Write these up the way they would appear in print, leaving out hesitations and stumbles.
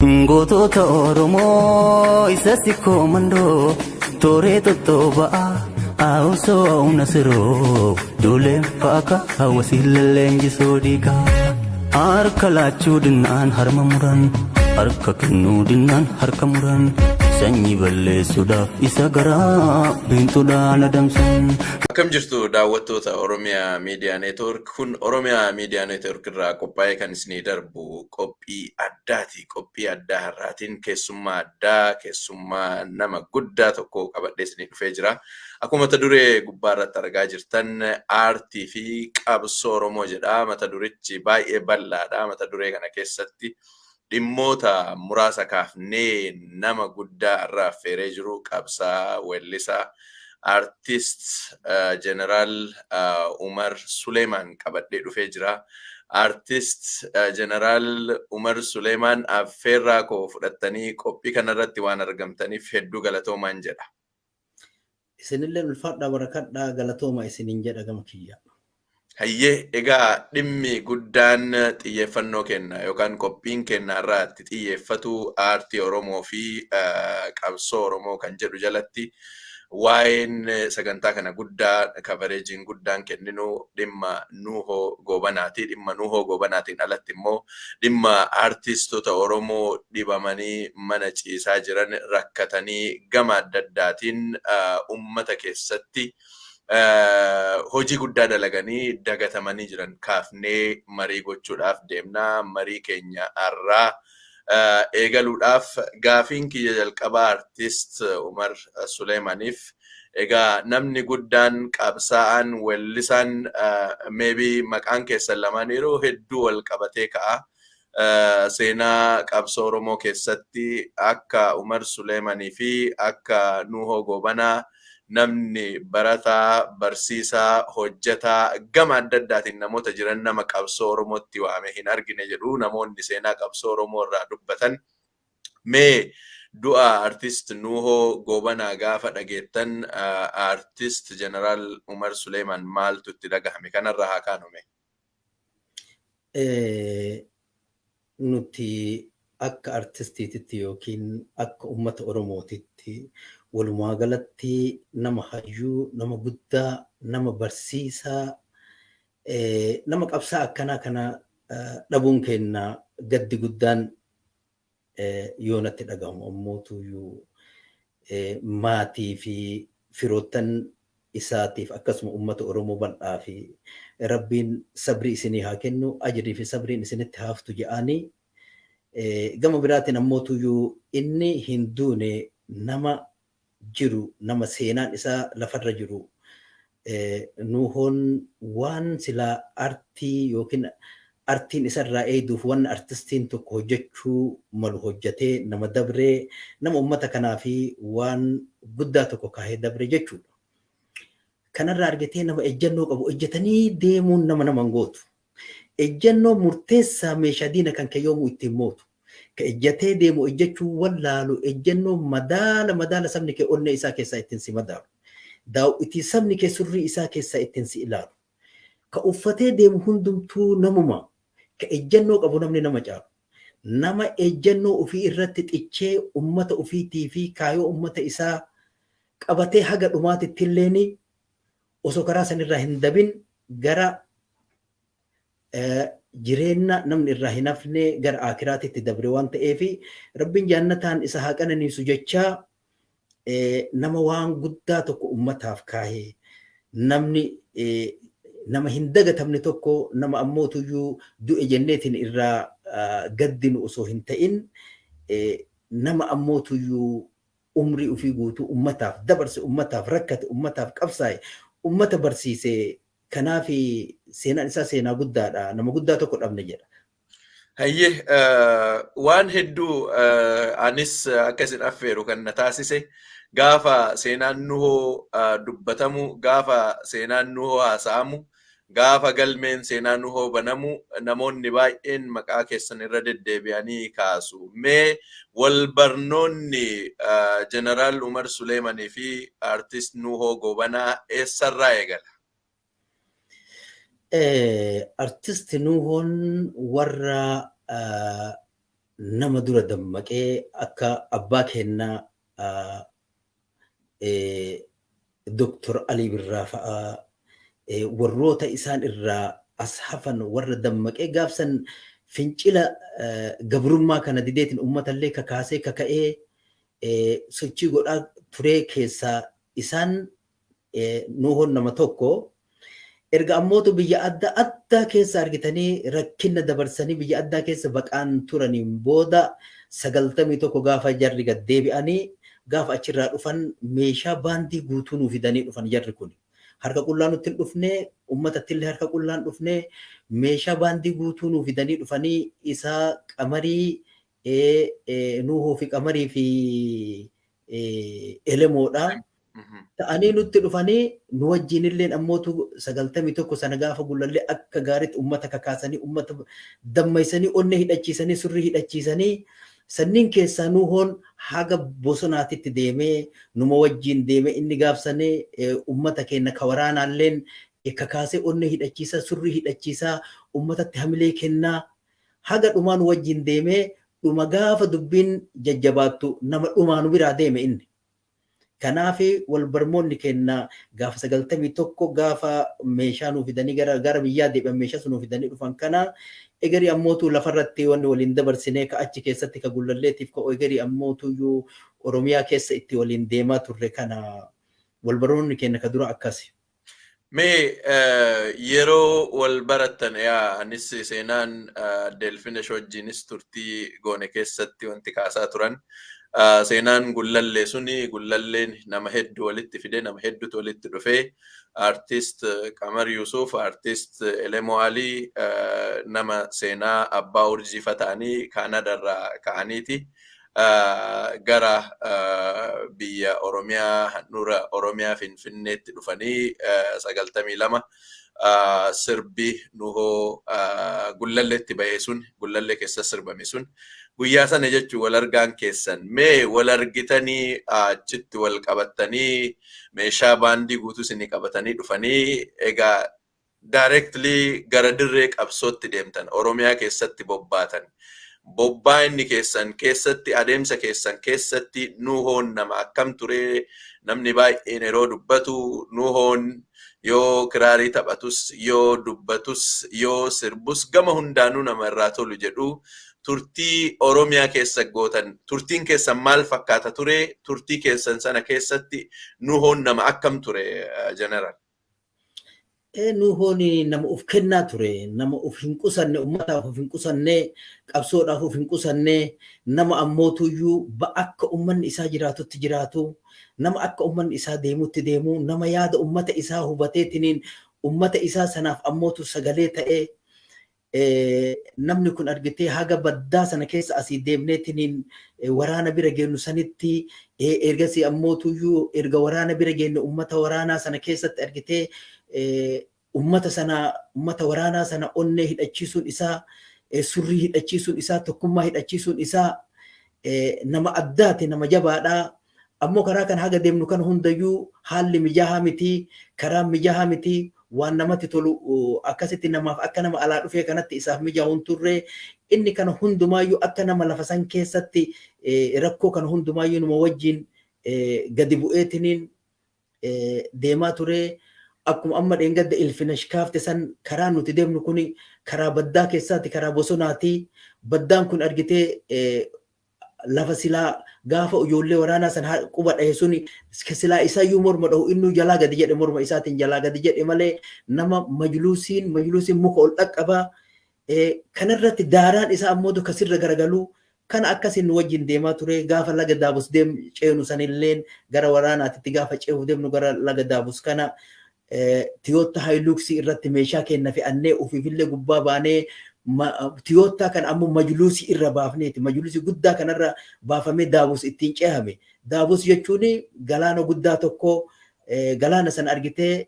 Gootota Oromoo isa sikkoo mandoo tooree tottoba'aa haawusoo humna siroo duuleen faaka hawwasii lalleenjisoo diigaa. Harka laachuu dinnaan harma muran, harka kennuu dinnaan harka muran, sanyii balleessuudhaaf isa garaa biintuudhaan adamsan. Akkam jirtu daawwattoota Oromiyaa Miidiyaa Neetwoork? Kun Oromiyaa Miidiyaa Neetwoork irraa qophaa'ee kan isinii darbu qophii addaati. Qophii addaa har'aatiin keessummaa addaa, keessummaa nama guddaa tokko qabadhee isinii dhufee jira. Akkuma mata duree gubbaa irratti argaa jirtan, aartii fi qabsoo Oromoo jedha. Mata durichi baay'ee bal'aadha. Mata duree kana keessatti dhimmoota muraasa kaafnee nama guddaa irraa affeeree jiru, qabsaa, weellisaa, Artist Jeneraal Umar Suleemaan qabadhee dhufee jira. Artist Jeneraal Umar Suleemaan, affeerraa koo fudhattanii qophii kanarratti waan argamtaniif hedduu galatoomaan jedha. Isinillee ulfaadhaa, barakadhaa, galatooma isiniin jedha gama kiyya. Hayyee, egaa dhimmi guddaan xiyyeeffannoo kenna yookaan qophiin kenna irraa itti xiyyeeffatu aartii Oromoo fi qabsoo Oromoo kan jedhu jalatti, waa'een sagantaa kana guddaa coverageiin guddaan kenninu dhimma Nuuhoo Goobanaati. Dhimma Nuuhoo Goobanaatiin alatti immoo dhimma aartistoota Oromoo dhibamanii mana ciisaa jiran, rakkatanii gama adda addaatiin uummata keessatti hojii guddaa dalaganii dagatamanii jiran kaafnee marii gochuudhaaf deemna. Marii keenya har'aa eegaluudhaaf gaafiin kiyya jalqabaa Artist Umar Suleemaniif, egaa namni guddaan, qabsaa'aan, weellisaan, maybe maqaan keessan lamaan yeroo hedduu wal qabatee ka'a. Seenaa qabsoo Oromoo keessatti akka Umar Suleemanii fi akka Nuhoo Goobanaa namni barataa, barsiisaa, hojjetaa gama adda addaatiin namoota jiran nama qabsoo Oromootti waame hin argine jedhu namoonni seenaa qabsoo Oromoo irraa dubbatan. Mee du'a Artist Nuhoo Goobanaa gaafa dhageettan, Artist Jeneraal Umar Suleeman, maaltu itti dhagahame? Kanarraa haa kaanume. Nuti akka artistiititti yookiin akka uummata Oromootitti walumaa galatti nama hayyuu, nama guddaa, nama barsiisaa, nama qabsaa akkanaa kana dhabuun keenya gaddi guddaan yoo natti dhagahamu, ammootuyyuu maatii fi firoottan isaatiif akkasuma uummata Oromoo bal'aa fi Rabbiin sabrii isinii haa kennu, ajirii fi sabriin isinitti haaftu jedhanii, gama biraatiin ammootuyyuu inni hin duune, nama jiru, nama seenaan isaa lafarra jiru. Nuuhoon waan silaa artii yookiin artiin isarraa eeyduuf wanni artistiin tokko hojjechuu malu hojjetee nama dabree, nama uummata kanaa fi waan guddaa tokko kaahee dabre jechuudha. Kanarraa argatee nama ejjennoo qabu, ejjetanii deemuun nama naman gootu. Ejjennoo murteessaa meeshaa diina kan kee yoomuu ittiin mootu. Ka ejjatee deemu ejjechuu wallaalu, ejjennoo madaala madaala sabni kee onnee isaa keessaa ittiin si madaalu. Daawwitii sabni kee surrii isaa keessaa ittiin si ilaalu. Ka uffatee deemu hundumtuu namuma. Ka ejjennoo qabu namni nama caalu. Nama ejjennoo ofii irratti xichee ummata ofiitii fi kaayoo ummata isaa qabatee haga dhumaatitti illeen osoo karaa sanirraa hin dabin gara jireenya namni irraa hin hafne, gara akiraatitti dabre waan ta'eef, Rabbiin jaannataan isa haa qananiisu jechaa, nama waan guddaa tokko ummataaf kaahee, namni nama hin dagatamne tokko, nama ammootuyyuu du'e jenneetiin irraa gaddinu osoo hin ta'in, nama ammootuyyuu umrii ofii guutuu ummataaf dabarse, ummataaf rakkate, ummataaf qabsaa'e, ummata barsiise. Kanaaf seenaan isaa seenaa guddaadha, nama guddaa tokko dhabne jedha. Hayyee, waan hedduu anis akka isin affeeru kan na taasise, gaafa seenaan Nuhoo dubbatamu, gaafa seenaan Nuhoo haasa'amu, gaafa galmeen seenaa Nuhoo banamu, namoonni baay'een maqaa keessan irra deddeebi'anii kaasu. Mee wal barnoonni Jeneraal Umar Suleemanii fi Artist Nuhoo Goobanaa eessarraa eegala? Artist Nuhoon warra Nama dura dammaqee akka abbaa kennaa Dr. Alii Birraa fa'aa, warroota isaan irraa as hafan, warra dammaqee gaafsan fincila gabrummaa kana dideetiin uummatallee kakaasee kaka'ee sochii godhaa turee keessaa isaan Nuuhoon nama tokko. Erga ammootu biyya adda addaa keessa argitanii rakkina dabarsanii biyya addaa keessa baqaan turaniin booda 91 gaafa jarri gad deebi'anii, gaafa achirraa dhufan meeshaa baandii guutuu nuu fidanii dhufan jarri kun. Harka qullaa nutti hin dhufne, uummatatti illee harka qullaan dhufne, meeshaa baandii guutuu nuu fidanii dhufanii isaa Qamarii, Nuuhoo fi Qamarii fi Elemoodha. Ta'anii nutti dhufanii nu wajjin illee ammootu 91 sana gaafa Gullallee akka gaariitti uummata kakaasanii, uummata dammaysanii, onnee hidhachiisanii, surrii hidhachiisanii. Sanniin keessaa Nuuhoon haga bosonaatitti deemee numa wajjin deemee inni gaafsanii uummata keenya ka waraanaalleen kakaasee onnee hidhachiisaa, surrii hidhachiisaa, uummatatti hamilee kennaa haga dhumaa nu wajjin deemee dhuma gaafa dubbiin jajjabaattu nama dhumaa nu biraa deeme inni. Kanaaf wal barmoonni kenna gaafa 91 gaafa meeshaa nuu fidanii gara biyyaa deebi'an, meeshaa sun nuu fidanii dhufan kana egarii ammootu lafarratti wanni waliin dabarsinee ka achi keessatti ka Gullalleetiif ka egarii ammootuyyuu Oromiyaa keessa itti waliin deemaa turre kana wal barmoonni kenna ka dura akkasi. Mee yeroo wal barattan, yaa anis seenaan Delfinesh wajjinis turtii goone keessatti wanti kaasaa turan seenaan Gullallee suni, Gullalleen nama hedduu walitti fide, nama hedduutu walitti dhufee, Artist Qamar Yusuf, Artist Elemoo Alii, nama seenaa Abbaa Urjiifa ta'anii Kaanadarraa ka'aniiti gara biyya Oromiyaa, handhuura Oromiyaa Finfinneetti dhufanii 92 sirbi Nuhoo Gullalleetti bahee sun, Gullallee keessa sirbame sun, guyyaa sana jechuun wal argaan keessan. Mee wal argitanii achitti wal qabattanii, meeshaa baandii guutuu isinii qabatanii dhufanii, egaa directly gara dirree qabsootti deemtan, Oromiyaa keessatti bobbaatan. Bobbaa inni keessan keessatti, adeemsa keessan keessatti Nuuhoon nama akkam ture? Namni baay'een yeroo dubbatu Nuuhoon yoo kiraarii taphatus, yoo dubbatus, yoo sirbus gama hundaanuu nama irraa tolu jedhu. Turtii Oromiyaa keessa gootan, turtiin keessan maal fakkaata ture? Turtii keessan sana keessatti Nuuhoon nama akkam ture, Jeneraal? Nuuhoon nama of kennaa ture, nama of hin qusanne, uummataaf of hin qusanne, qabsoodhaaf of hin qusanne, nama ammootuyyuu akka uummanni isaa jiraatutti jiraatu, nama akka uummanni isaa deemutti deemu, nama yaada uummata isaa hubateetiniin uummata isaa sanaaf ammootu sagalee ta'ee. Namni kun argitee haga baddaa sana keessa asii deemneetiniin waraana bira geennu sanitti, ergasii ammootuyyuu erga waraana bira geennu uummata waraanaa sana keessatti argitee uummata sana, uummata waraanaa sana onnee hidhachiisuun isaa, surrii hidhachiisuun isaa, tokkummaa hidhachiisuun isaa nama addaati, nama jabaadhaa. Ammoo karaa kana haga deemnu kan hundayyuu haalli mijaa'aa miti, karaan mijaa'aa miti, waan namatti tolu akkasitti namaaf akka nama alaa dhufee kanatti isaaf mijaa'u hin turre. Inni kana hundumaayyuu akka nama lafa san keessatti rakkoo kana hundumaayyuu numa wajjin gadi bu'eetiniin deemaa ture. Akkuma amma dheengadda Ilfinash kaafte san, karaa nuti deemnu kuni karaa baddaa keessaati, karaa bosonaati. Baddaan kun argitee lafa silaa gaafa ijoollee waraanaa san quba dhahe suni silaa isayyuu morma dhahu, innuu jalaa gadi jedhe, morma isaatiin jalaa gadi jedhe malee nama majluusiin muka ol dhaqqabaa. Kanarratti daaraan isaa ammoo kasirra garagaluu kana akkasiin nu wajjin deemaa ture. Gaafa laga Daabus deem ceenu sanilleen, gara waraanaatitti gaafa ce'uuf deemnu, gara laga Daabus kana Toyota Hiluxii irratti meeshaa kenna fe'annee ofiifillee gubbaa baanee, Toyota kan ammoo majluusii irra baafneeti. Majluusii guddaa kanarra baafamee Daabus ittiin ce'ame. Daabus jechuun galaana guddaa tokko, galaana sana argitee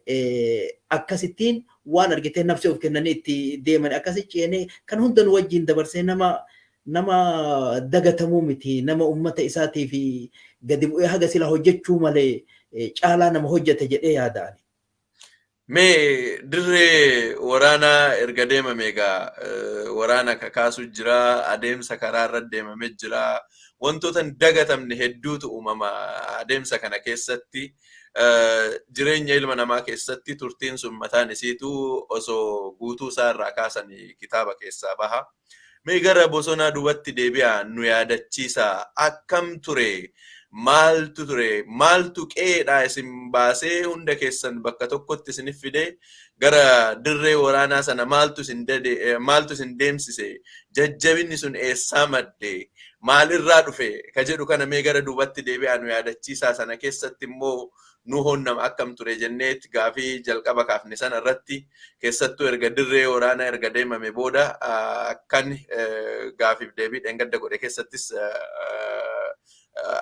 akkasittiin waan argitee nafsee of kennanii itti deeman akkasi ceenee kan hunda nu wajjin dabarsee nama dagatamuu miti, nama ummata isaatii fi gadi bu'ee haga sila hojjechuu malee caalaa nama hojjete jedhee yaada'ani. Mee dirree waraanaa erga deemame egaa waraana kakaasu jira, adeemsa karaa irra deemame jira, wantoota hin dagatamne hedduutu uumama adeemsa kana keessatti. Jireenya ilma namaa keessatti turtiin sun mataan isiitu osoo guutuu isaa irraa kaasanii kitaaba keessaa baha. Mee gara bosonaa duubatti deebi'aa nu yaadachiisa. Akkam ture? Maaltu ture? Maaltu qe'eedhaa isin baasee hunda keessan bakka tokkotti isinif fide gara dirree waraanaa sana maaltu isin maaltu isin deemsise? Jajjabinni sun eessaa madde? Maalirraa dhufe? Ka jedhu kana mee gara duubatti deebi'aa nu yaadachiisaa. Sana keessatti immoo nu honnama akkam ture jenneet gaafii jalqaba kaafne sana irratti keessattuu erga dirree waraanaa erga deemame booda akkan gaafiif deebii dheengadda godhe keessattis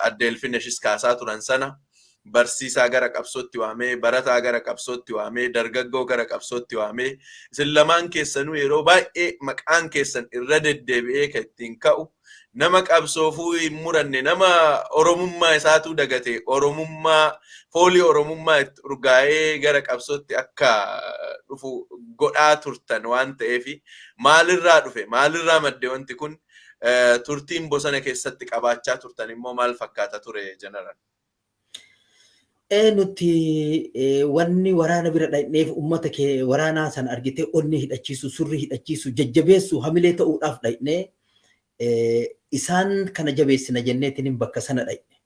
adde Ilfineshis kaasaa turan sana barsiisaa gara qabsootti waamee, barataa gara qabsootti waamee, dargaggoo gara qabsootti waamee, isin lamaan keessanuu yeroo baay'ee maqaan keessan irra deddeebi'ee kan ittiin ka'u nama qabsoofuu hin muranne, nama oromummaa isaatuu dagate, oromummaa foolii oromummaa itti urgaa'ee gara qabsootti akka dhufu godhaa turtan waan ta'eef maalirraa dhufe, maalirraa madde wanti kun, turtiin bosona keessatti qabaachaa turtan immoo maal fakkaata ture, jeneraal? Nuti wanni waraana bira dhaqneef uummata kee waraanaa sana argitee onni hidhachiisu, surri hidhachiisu, jajjabeessu, hamilee ta'uudhaaf dhaqnee isaan kana jabeessina jenneetiin bakka sana dhaqne.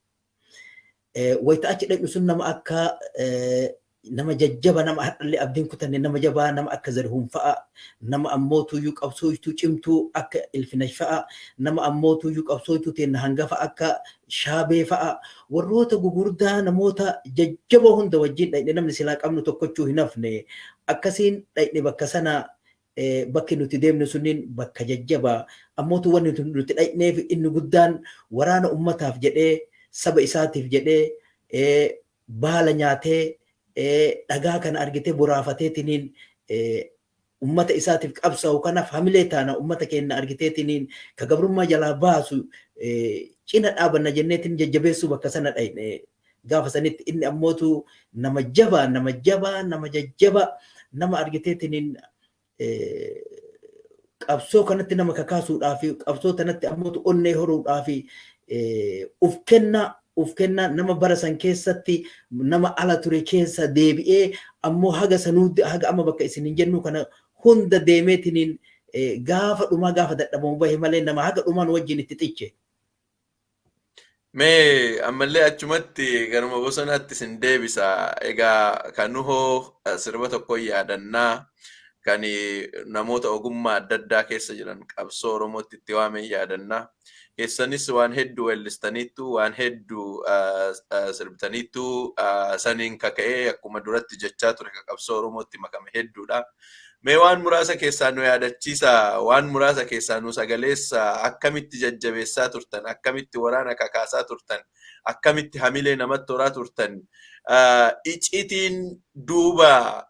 Wayita achi dhaqnu sun nama akka nama jajjaba, nama hadhallee abdiin kutanne, nama jabaa, nama akka Zarhuun fa'a, nama ammoo tuyyuu qabsooytuu cimtuu akka Ilfinash fa'a, nama ammoo tuyyuu qabsooytuu teenna hangafa akka Shaabee fa'a, warroota gugurdaa namoota jajjaboo hunda wajjin dhaqne. Namni silaa qabnu tokkochuu hin hafne. Akkasiin dhaqne bakka sana. Bakki nuti deemne sunniin bakka jajjabaa. Ammootu wanni nuti dhaqneef inni guddaan waraana ummataaf jedhee, saba isaatiif jedhee, baala nyaatee, dhagaa kana argitee boraafateetiniin ummata isaatiif qabsaa'u kanaaf hamilee taana, ummata keenya argiteetiniin ka gabrummaa jalaa baasu cina dhaabanna jenneetiin jajjabeessuu bakka sana dhaqne. Gaafa sanitti inni ammootu nama jabaa, nama jabaa, nama jajjaba, nama argiteetiniin qabsoo kanatti nama kakaasuudhaaf, qabsoo kanatti ammootu onnee horuudhaaf uf kenna uf kenna, nama bara san keessatti nama ala ture keessa deebi'ee ammoo haga sanuu haga amma bakka isin hin jennu kana hunda deemeetiniin gaafa dhumaa gaafa dadhabamu bahe malee nama haga dhumaan wajjin itti xiche. Mee ammallee achumatti garuma bosonaatti isin deebisa. Egaa kan nuhoo sirba tokko yaadannaa kan namoota ogummaa adda addaa keessa jiran qabsoo Oromootti itti waamee yaadannaa. Keessanis waan hedduu weellistaniittu, waan hedduu sirbitaniittu, saniin kaka'ee akkuma duratti jechaa ture ka qabsoo Oromootti makame hedduudha. Mee waan muraasa keessaa nu yaadachiisa, waan muraasa keessaa nu sagaleessa, akkamitti jajjabeessaa turtan, akkamitti waraana kakaasaa turtan, akkamitti hamilee namatti horaa turtan, icitiin duuba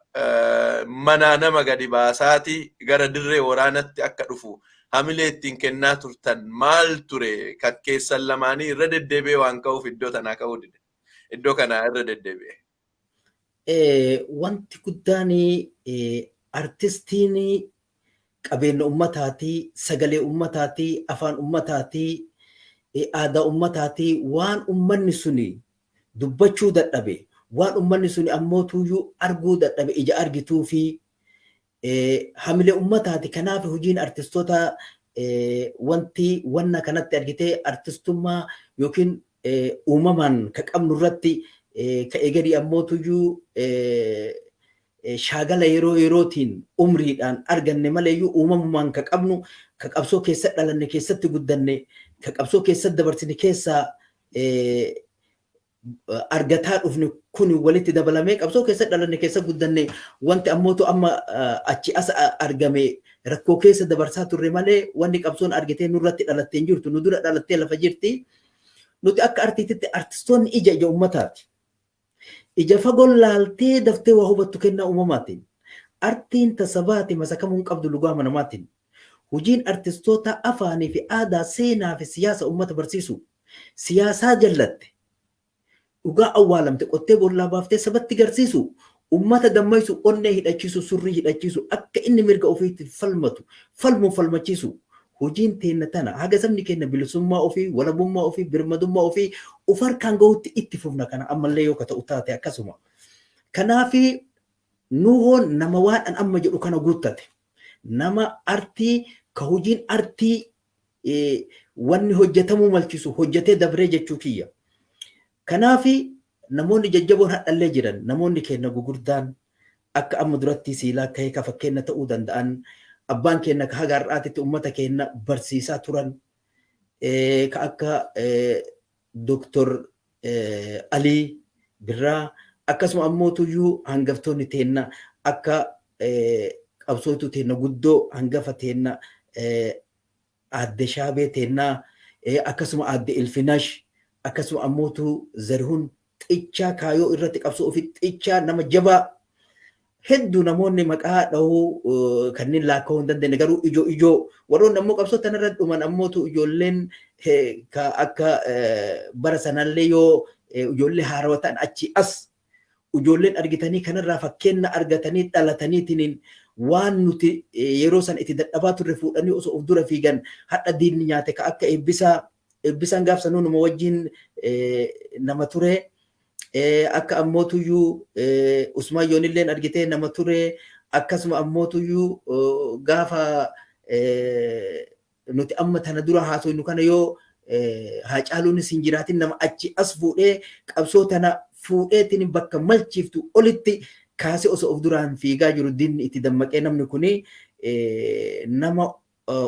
manaa nama gadi baasaati gara dirree waraanatti akka dhufu hamilee ittiin kennaa turtan maal ture? Kakkeessan lamaanii irra deddeebi'ee waan ka'uuf iddoo tanaa ka'uu dide. Iddoo kanaa irra deddeebi'e. Wanti guddaan artistiin qabeenya ummataatii, sagalee ummataatii, afaan ummataatii, aadaa ummataatii, waan ummanni suni dubbachuu dadhabe, waan ummanni suni ammoo tuyyuu arguu dadhabe ija argituu fi hamilee ummataati. Kanaaf hojiin artistoota wanti wanna kanatti argitee artistummaa yookiin uumamaan ka qabnu irratti ka eegadii ammoo tuyyuu shaagala yeroo yerootiin umriidhaan arganne maleeyyuu uumamumaan ka qabnu, ka qabsoo keessa dhalanne, keessatti guddanne, ka qabsoo keessatti dabarsine keessaa argataa dhufne kun walitti dabalamee qabsoo keessa dhalanne, keessa guddanne, wanti ammootu amma achi as argame rakkoo keessa dabarsaa turre malee wanni qabsoon argitee nurratti dhalattee hin jirtu, nu dura dhalattee lafa jirti. Nuti akka artiititti artistoonni ija ija ummataati. Ija fagoon laaltee daftee waa hubattu kennaa uumamaatiin. Artiin tasabaati masakamuu hin qabdu lugaama namaatiin. Hojiin artistoota afaanii fi aadaa, seenaa fi siyaasa uummata barsiisu. Siyaasaa jallatte. Dhugaa awwaalamte qottee boollaa baaftee sabatti garsiisu. Ummata dammaysu, onnee hidhachiisu, surrii hidhachiisu, akka inni mirga ofiitti falmatu, falmuun falmachiisu. Hojiin teenna tana haga sabni keenya bilisummaa ofii, walabummaa ofii, birmadummaa ofii of harkaan gahutti itti fufna kana ammallee yoo ka ta'u taate akkasuma. Kanaafi Nuhoon nama waan an amma jedhu kana guuttate. Nama artii ka hojiin artii wanni hojjetamuu malchisu hojjetee dabree jechuu kiyya. Kanaafi namoonni jajjaboon hadhallee jiran, namoonni keenya gugurdaan akka amma duratti siilaa ka'ee ka fakkeenya ta'uu danda'an, abbaan keenya ka haga har'aatitti ummata keenya barsiisaa turan, ka akka Doktor Alii Birraa, akkasuma ammoo tuyyuu hangaftoonni teenna akka qabsootuu teenna guddoo hangafa teenna aadde Shaabee teennaa, akkasuma aadde Ilfinash, akkasuma ammootu Zarihun Xichaa kaayoo irratti qabsoo ofii xichaa nama jabaa hedduu namoonni maqaa dhahuu kanneen laakka'uu hin dandeenye, garuu ijoo ijoo warroonni ammoo qabsoo tanarra dhuman ammootu ijoolleen akka bara sanallee yoo ijoollee haarawa ta'an achi as ijoolleen argitanii kanarraa fakkeenna argatanii dhalataniitiin waan nuti yeroo san itti dadhabaa turre fuudhanii osoo of dura fiigan hadha diinni nyaate ka akka Eebbisaa. Eebbisaan gaaf sanuu numa wajjin nama ture. Akka ammootuyyuu Usmaayyoon illeen argitee nama ture. Akkasuma ammootuyyuu gaafa nuti amma tana dura haasofnu kana yoo Haacaaluunis hin jiraatin nama achi as fuudhee qabsoo tana fuudheetiin bakka malchiiftu olitti kaasee osoo of duraan fiigaa jiru diinni itti dammaqee namni kuni nama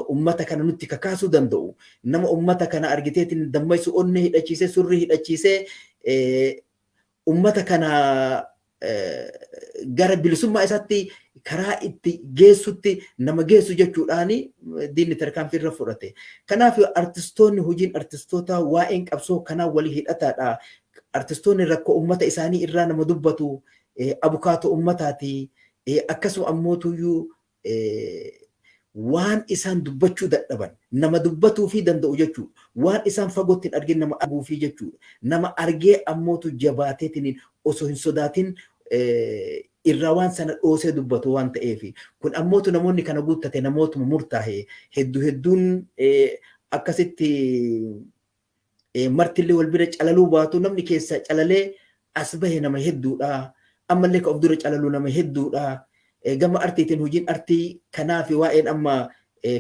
ummata kana nutti kakaasuu danda'u, nama ummata kana argiteetiin dammaysu, onnee hidhachiisee, surrii hidhachiisee, ummata kana gara bilisummaa isaatti karaa itti geessutti nama geessu jechuudhaan diinni tarkaanfii irra fudhate. Kanaaf artistoonni, hojiin artistoota waa'een qabsoo kanaa walii hidhataadha. Artistoonni rakkoo ummata isaanii irraa nama dubbatu, abukaatoo ummataati. Akkasuma ammootuyyuu waan isaan dubbachuu dadhaban nama dubbatuu fi danda'u jechuudha. Waan isaan fagootti hin argin nama arguu fi jechuudha. Nama argee ammootu jabaateetiin osoo hin sodaatin irraa waan sana dhoosee dubbatu waan ta'eef. Kun ammootu namoonni kana guuttate namootuma murtaa'e hedduu hedduun akkasitti martillee wal bira calaluu baatu namni keessa calalee as bahe nama hedduudha. Ammallee ka of dura calalu nama hedduudha. Gama artiitiin hojiin artii kanaa fi waa'een amma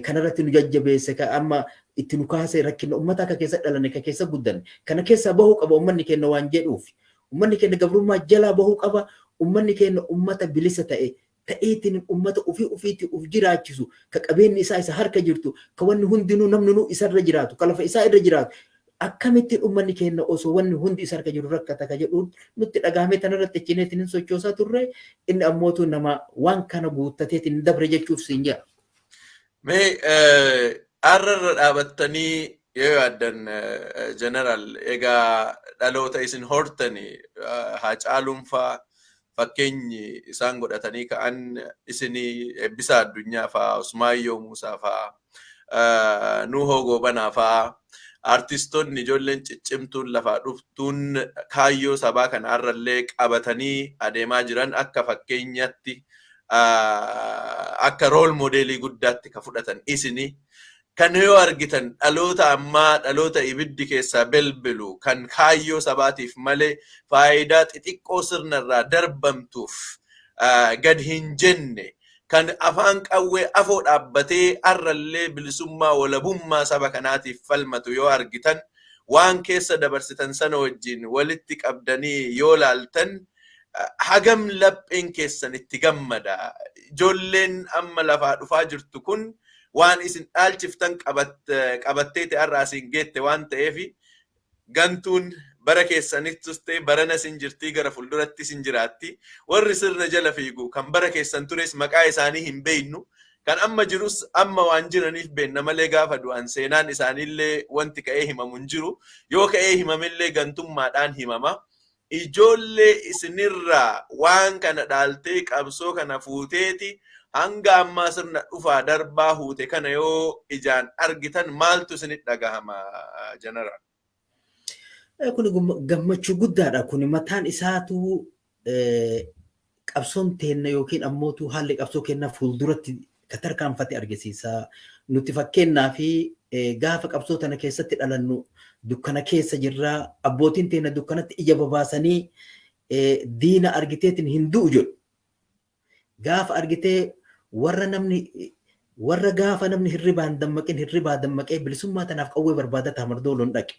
kanarratti nu jajjabeesse, ka amma itti nu kaase, rakkina uummataa ka keessa dhalanne, ka keessa guddanne kana keessaa bahuu qaba uummanni keenya waan jedhuuf. Uummanni keenya gabrummaa jalaa bahuu qaba. Uummanni keenya uummata bilisa ta'e ta'eetiin uummata ofii ofiitti of jiraachisu, ka qabeenyi isaa isa harka jirtu, ka wanni hundinuu namni isarra jiraatu, ka lafa isaa irra jiraatu, akkamittiin uummanni keenya osoo wanni hundi isa harka jiru rakkata ka jedhuun nutti dhagahamee tanarratti achineetiin hin sochoosaa turre. Inni ammootu nama waan kana guuttateetiin dabre jechuuf siin jedha. Mee har'arra dhaabattanii yoo yaaddan, Jeneraal, egaa dhaloota isin hortani Haacaaluun faa fakkeenyi isaan godhatanii ka'an isinii, Eebbisaa Addunyaa faa, Usmaayyoo Muusaa faa, Nuhoo Goobanaa faa, artistoonni ijoolleen ciccimtuun lafaa dhuftuun kaayyoo sabaa kana har'allee qabatanii adeemaa jiran akka fakkeenyatti, akka role modelii guddaatti ka fudhatan isinii. Kan yoo argitan dhaloota ammaa, dhaloota ibiddi keessaa belbelu kan kaayyoo sabaatiif malee faayidaa xixiqqoo sirnarraa darbamtuuf gad hin jenne, kan afaan qawwee afoo dhaabbatee har'allee bilisummaa walabummaa saba kanaatiif falmatu yoo argitan, waan keessa dabarsitan sana wajjin walitti qabdanii yoo laaltan hagam lapheen keessan itti gammada? Ijoolleen amma lafaa dhufaa jirtu kun waan isin dhaalchiftan qabattee har'a asiin geette waan ta'eef, gantuun bara keessanittus ta'e barana isin jirtii, gara fuulduratti isin jiraatti. Warri sirna jala fiigu kan bara keessan tures maqaa isaanii hin beeynu. Kan amma jirus amma waan jiraniif beenna malee gaafa du'an seenaan isaaniillee wanti ka'ee himamu hin jiru. Yoo ka'ee himamillee gantummaadhaan himama. Ijoollee isinirraa waan kana dhaaltee qabsoo kana fuuteeti hanga ammaa sirna dhufaa darbaa huute kana yoo ijaan argitan maaltu isinit dhagahama, Jeneraal? Kun gammachuu guddaadha. Kun mataan isaatu Qabsoon teenna yookiin ammootu haalli qabsoo keenna fuulduratti ka tarkaanfate argisiisa. Nuti fakkeenyaa fi gaafa qabsoo tana keessatti dhalannu dukkana keessa jirraa, abbootiin teenna dukkanatti ija babaasanii diina argiteetiin hin du'u jedhu. Gaafa argitee warra namni warra gaafa namni hirribaan dammaqin hirribaa dammaqee bilisummaa tanaaf qawwee barbaadata Hamardooloon dhaqe.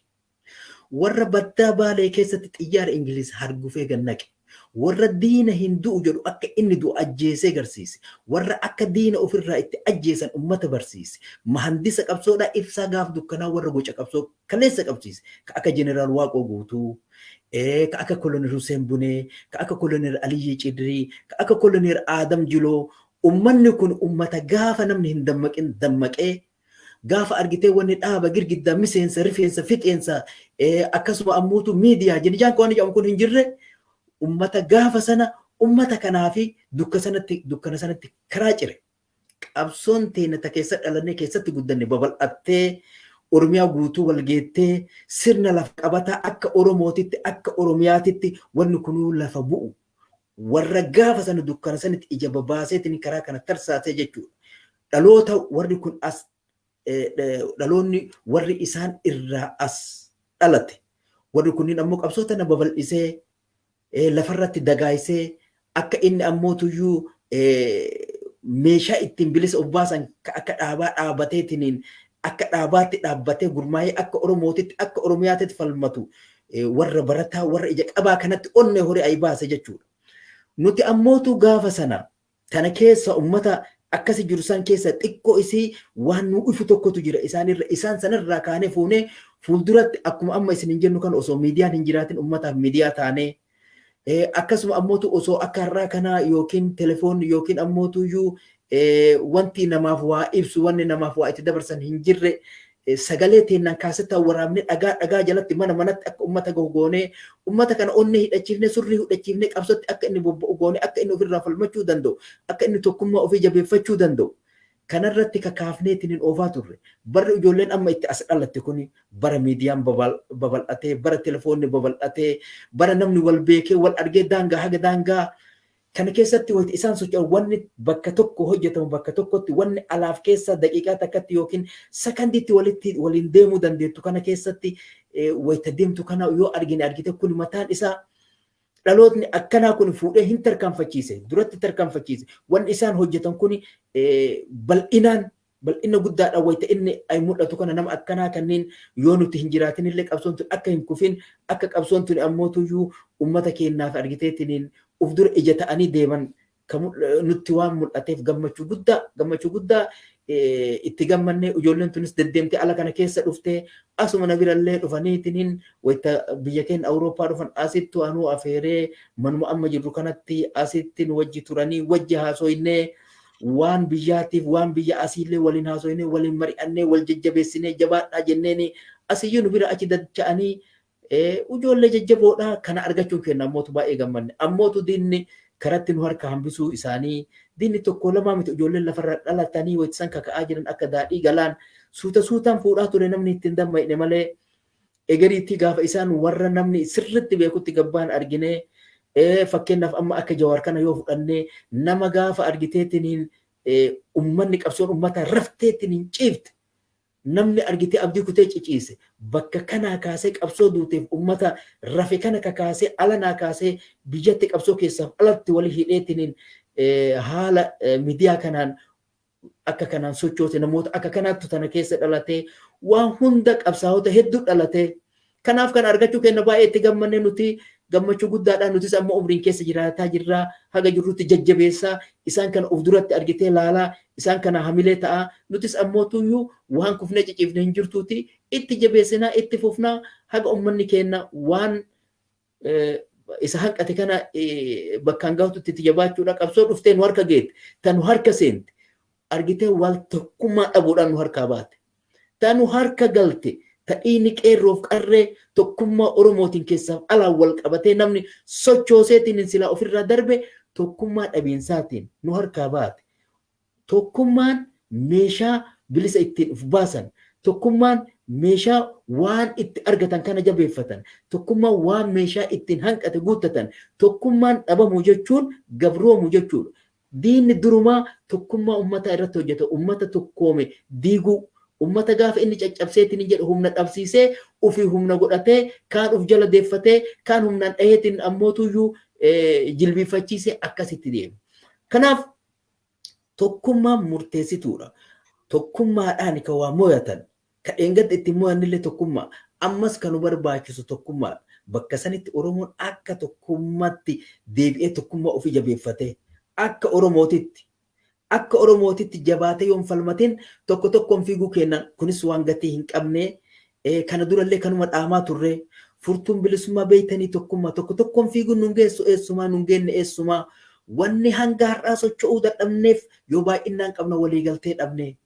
Warra baddaa Baalee keessatti xiyyaara Ingiliz hargufee gannaqe. Warra diina hin du'u jedhu akka inni du'u ajjeesee garsiise. Warra akka diina ofirraa itti ajjeesan ummata barsiise. Mahandisa qabsoodhaa ibsaa gaaf dukkanaa warra goca qabsoo kaleessa qabsiise. Ka akka Jeneraal Waaqoo Guutuu, ka akka Kolonel Hussein Bunee, ka akka Kolonel Aliyyii Cidrii, ka akka Kolonel Aadam Jiloo. Ummanni kun ummata gaafa namni hin dammaqin dammaqee, gaafa argitee wanni dhaaba girgiddaa miseensa rifeensa fixeensa, akkasuma ammootu miidiyaa jenijaan waan jedhamu kun hin jirre, ummata gaafa sana ummata kanaa fi dukkana sanatti karaa cire. Qabsoon teenya ta keessa dhalannee keessatti guddanne babal'attee Oromiyaa guutuu wal geettee sirna lafa qabataa akka Oromootitti akka Oromiyaatitti wanni kunuu lafa bu'u. Warra gaafa sana dukkana sanatti ija babaaseetiin karaa kana tarsaasee jechuudha. Dhaloota warri kun as dhaloonni warri isaan irraa as dhalate. Warri kunniin ammoo qabsoo tana babal'isee lafarratti dagaaysee akka inni ammootuyyuu meeshaa ittiin bilisa of baasan akka dhaabaa dhaabateetiniin akka dhaabaatti dhaabbatee gurmaa'ee akka Oromootitti akka Oromiyaatitti falmatu warra barataa warra ija qabaa kanatti onnee horii ayi baase jechuudha. Nuti ammootu gaafa sana tana keessa ummata akkasi jiru san keessa xiqqoo isii waan nu ifu tokkotu jira isaanirra, isaan sanarraa kaanee fuunee fuulduratti akkuma amma isin hin jennu kan osoo miidiyaan hin jiraatin ummataaf miidiyaa taanee, akkasuma ammootu osoo akka har'aa kanaa yookiin telefoonni yookiin ammootuyyuu wanti namaaf waa ibsu wanni namaaf waa itti dabarsan hin jirre, sagalee teennaan kaasettaa waraabnee dhagaa dhagaa jalatti mana manatti akka ummata gahu goonee, ummata kana onnee hidhachiifnee surrii hidhachiifnee qabsootti akka inni bobba'u goonee, akka inni ofirraa falmachuu danda'u, akka inni tokkummaa ofii jabeeffachuu danda'u kanarratti kakaafneetiin hin oofaa turre. Barri ijoolleen amma itti as dhalatte kuni bara miidiyaan babal'atee, bara telefoonni babal'atee, bara namni wal beekee wal argee daangaa haga daangaa kana keessatti wayita isaan socho'an wanni bakka tokko hojjetamu bakka tokkotti wanni alaaf keessa daqiiqaa takkatti yookiin sakandiitti walitti waliin deemuu dandeettu kana keessatti wayita deemtu kana yoo argine argite kun mataan isaa dhalootni akkanaa kun fuudhee hin tarkaanfachiise, duratti tarkaanfachiise. Wanni isaan hojjetan kun bal'inaan bal'ina guddaadhaan wayita inni ay mul'atu kana nama akkanaa kanneen yoo nuti hin jiraatin illee qabsoon tun akka hin kufin, akka qabsoon tun ammoo tuyyuu ummata keenyaaf argiteetiniin uf dura ija ta'anii deeman nutti waan mul'ateef gammachuu guddaa itti gammannee, ijoolleen tunis deddeemtee ala kana keessa dhuftee asuma na birallee dhufaniitiniin wayita biyya keenya Awurooppaa dhufan asittu anuu afeeree manuma amma jirru kanatti asitti nu wajji turanii wajji haasoynee, waan biyyaatiif waan biyya asiillee waliin haasoynee, waliin mari'annee, wal jajjabeessinee, jabaadhaa jenneeni asiyyuu nu bira achi dacha'anii ijoollee jajjaboodha kana argachuun kenna ammootu baay'ee gammanne. Ammootu diinni karatti nu harka hambisuu isaanii, diinni tokko lamaa miti, ijoolleen lafarra dhalatanii wayisan kaka'aa jiran akka daadhii galaan suuta suutaan fuudhaa ture, namni ittiin dammaqne malee egeriitti gaafa isaan warra namni sirritti beekutti gabbaan arginee, fakkeenyaaf amma akka Jawaar kana yoo fudhannee, nama gaafa argiteetiniin ummanni qabsoon ummataa rafteetiin hin ciifte, namni argitee abdii kutee ciciise, bakka kanaa kaasee qabsoo duuteef ummata rafe kana kakaasee alanaa kaasee biyyatti qabsoo keessaaf alatti walii hidheetiniin haala miidiyaa kanaan akka kanaan sochoose, namoota akka kanaatti tana keessa dhalatee waan hunda qabsaa'ota hedduu dhalatee kanaaf kan argachuu kenna baay'ee itti gammanne. Nuti gammachuu guddaadhaan nutis amma umriin keessa jiraataa jirraa haga jirrutti jajjabeessaa isaan kana of duratti argitee laalaa isaan kana hamilee ta'a. Nutis ammoo tuyyuu waan kufnee ciciifne hin jirtuuti, itti jabeessinaa itti fufnaa haga ummanni keenya waan isa hanqate kana bakkaan gahututti itti jabaachuudha. Qabsoo dhuftee nu harka geette, ta nu harka seente argitee wal tokkummaa dhabuudhaan nu harkaa baate, ta nu harka galte, ta dhiigni qeerroof qarree tokkummaa Oromootiin keessaaf alaan wal qabatee namni sochooseetiin silaa ofirraa darbe tokkummaa dhabiinsaatiin nu harkaa baate. Tokkummaan meeshaa bilisa ittiin of baasan, tokkummaan meeshaa waan itti argatan kana jabeeffatan, tokkummaan waan meeshaa ittiin hanqate guuttatan, tokkummaan dhabamu jechuun gabroomu jechuudha. Diinni durumaa tokkummaa uummataa irratti hojjeta. Uummata tokkoome diiguu. Uummata gaafa inni caccabseetiin hin jedhu humna dhabsiisee ofii humna godhatee kaan of jala deeffatee kaan humnaan dhaheetiin ammootuyyuu jilbiiffachiisee akkasitti deema. Kanaaf tokkummaan murteessituudha. Tokkummaadhaan kan waa mo'atan. Kan dheengadda ittiin mo'annillee tokkummaa. Ammas kan nu barbaachisu tokkummaadha. Bakka sanitti Oromoon akka tokkummaatti deebi'ee tokkummaa ofii jabeeffatee akka Oromootitti akka Oromootitti jabaatee yoon falmatin tokko tokkoon fiiguu kennan kunis waan gatii hin qabne kana durallee kanuma dhaamaa turre furtuun bilisummaa beeytanii tokkummaa tokko tokkoon fiiguun nun geessu eessumaa nun geenne eessumaa wanni hanga har'aa socho'uu dadhabneef yoo baay'inaan qabna waliigaltee dhabne.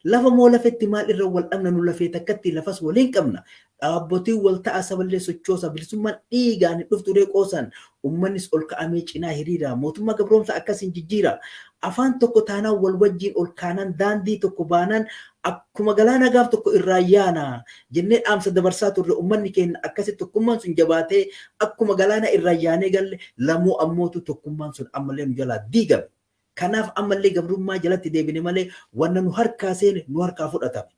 Lafa moo lafetti maal irra wal dhabna nu lafee takkatti lafas waliin qabna. Dhaabbotiin wal ta'a saballee sochoosa bilisummaan dhiigaan hin dhuftu qoosan uummannis ol ka'amee cinaa hiriira mootummaa gabroomsa akkasiin jijjiira. Afaan tokko taanaan wal wajjiin ol kaanaan daandii tokko baanaan akkuma galaana gaaf tokko irraa yaana jennee dhaamsa dabarsaa turre uummanni keenya akkasi tokkummaan sun jabaatee akkuma galaana irraa yaanee galle lamuu ammootu tokkummaan sun ammallee nu jalaa diigame. Kanaaf ammallee gabrummaa jalatti deebine malee wanna nu harkaa seene nu harkaa fudhatame.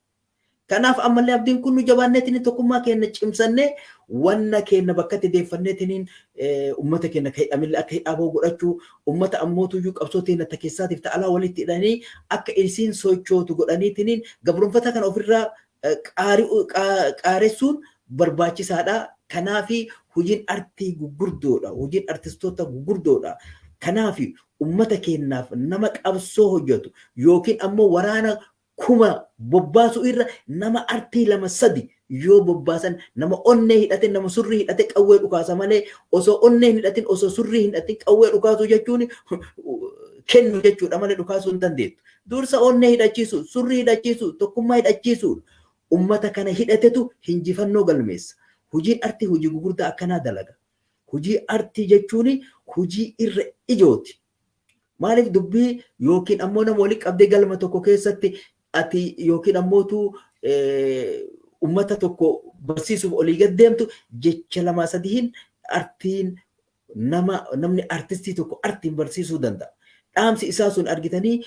Kanaaf ammallee abdiin kun nu jabaanneetiin tokkummaa keenya cimsannee wanna keenya bakkatti deeffanneetiin uummata keenya kan hidhamillee akka hidhaa godhachuu uummata ammootuyyuu qabsoo teenya ta keessaatiif ta'alaa walitti hidhanii akka isiin sochootu godhaniitiin gabroonfata kana ofirraa qaaressuun barbaachisaadha. Kanaafi hojiin artii gugurdoodha. Hojiin artistoota gugurdoodha. Kanaafi uummata keenyaaf nama qabsoo hojjetu yookiin ammoo waraana kuma bobbaasuu irra nama artii lama sadi yoo bobbaasan nama onnee hidhate nama surrii hidhate qawwee dhukaasa malee osoo onnee hin hidhatin osoo surrii hin hidhatin qawwee dhukaasuu jechuun kennu jechuudha malee dhukaasuu hin dandeettu. Dursa onnee hidhachiisu, surrii hidhachiisu, tokkummaa hidhachiisu uummata kana hidhatetu hinjifannoo galmeessa. Hojiin artii hojii gugurdaa akkanaa dalaga. Hojii artii jechuun hojii irra ijooti. Maaliif dubbii yookiin ammoo nama walitti qabdee galma tokko keessatti ati yookiin ammootu uummata tokko barsiisuuf olii gad deemtu jecha lama sadiin artiin nama namni artistii tokko artiin barsiisuu danda'a. Dhaamsi isaa sun argitanii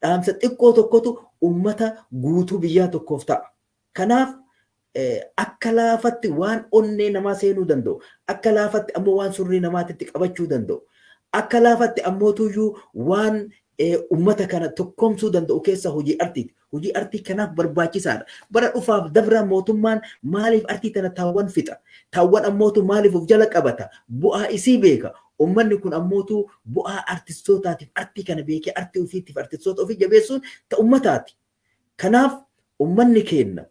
dhaamsa xiqqoo tokkotu uummata guutuu biyyaa tokkoof ta'a. Kanaaf akka laafatti waan onnee namaa seenuu danda'u, akka laafatti ammoo waan surrii namaatitti qabachuu danda'u, akka laafatti ammootuyyuu waan uummata kana tokkoomsuu danda'u keessa hojii artiiti. Hojii artii kanaaf barbaachisaadha. Bara dhufaaf dabra mootummaan maaliif artii tana taawwan fixa? Taawwan ammootu maaliif of jala qabata? Bu'aa isii beeka. Uummanni kun ammootu bu'aa artistootaatiif artii kana beekee artii ofiitiif artistoota ofii jabeessuun ta uummataati. Kanaaf uummanni keenya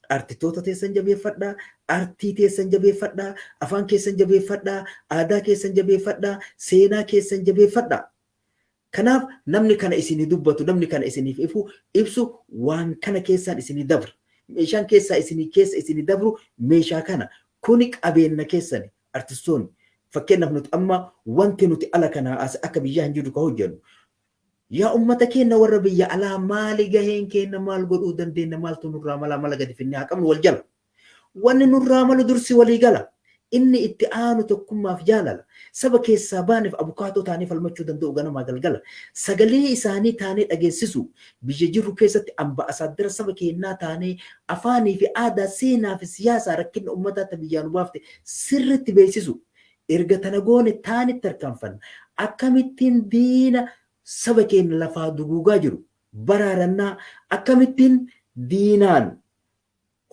artistoota teessan jabeeffadhaa, artii teessan jabeeffadhaa, afaan keessan jabeeffadhaa, aadaa keessan jabeeffadhaa, seenaa keessan jabeeffadhaa. Kanaaf namni kana isinii dubbatu, namni kana isiniif ifu ibsu waan kana keessaan isinii dabra. Meeshaan keessaa isinii keessa isinii dabru meeshaa kana. Kuni qabeenya keessani artistoonni. Fakkeenyaaf nuti amma wanti nuti ala kanaa as akka biyyaa hin jirru ka hojjennu. Yaa uummata keenya warra biyya alaa maali gaheen keenya maal godhuu dandeenya maaltu nurraa mala mala gadi finnee haa qabnu wal jala. Wanni nurraa malu dursi walii gala. Inni itti aanu tokkummaaf jaalala. Saba keessaa baaneef abukaatoo taanee falmachuu danda'u ganamaa galgala. Sagalee isaanii taanee dhageessisu biyya jirru keessatti ambaasaadara saba keenyaa taanee afaanii fi aadaa seenaa fi siyaasaa rakkina uummataa ta biyyaan baafte sirriitti beeksisu. Erga tana goone taanitti tarkaanfanna. Akkamittiin diina saba keenya lafaa duguugaa jiru baraarannaa akkamittiin diinaan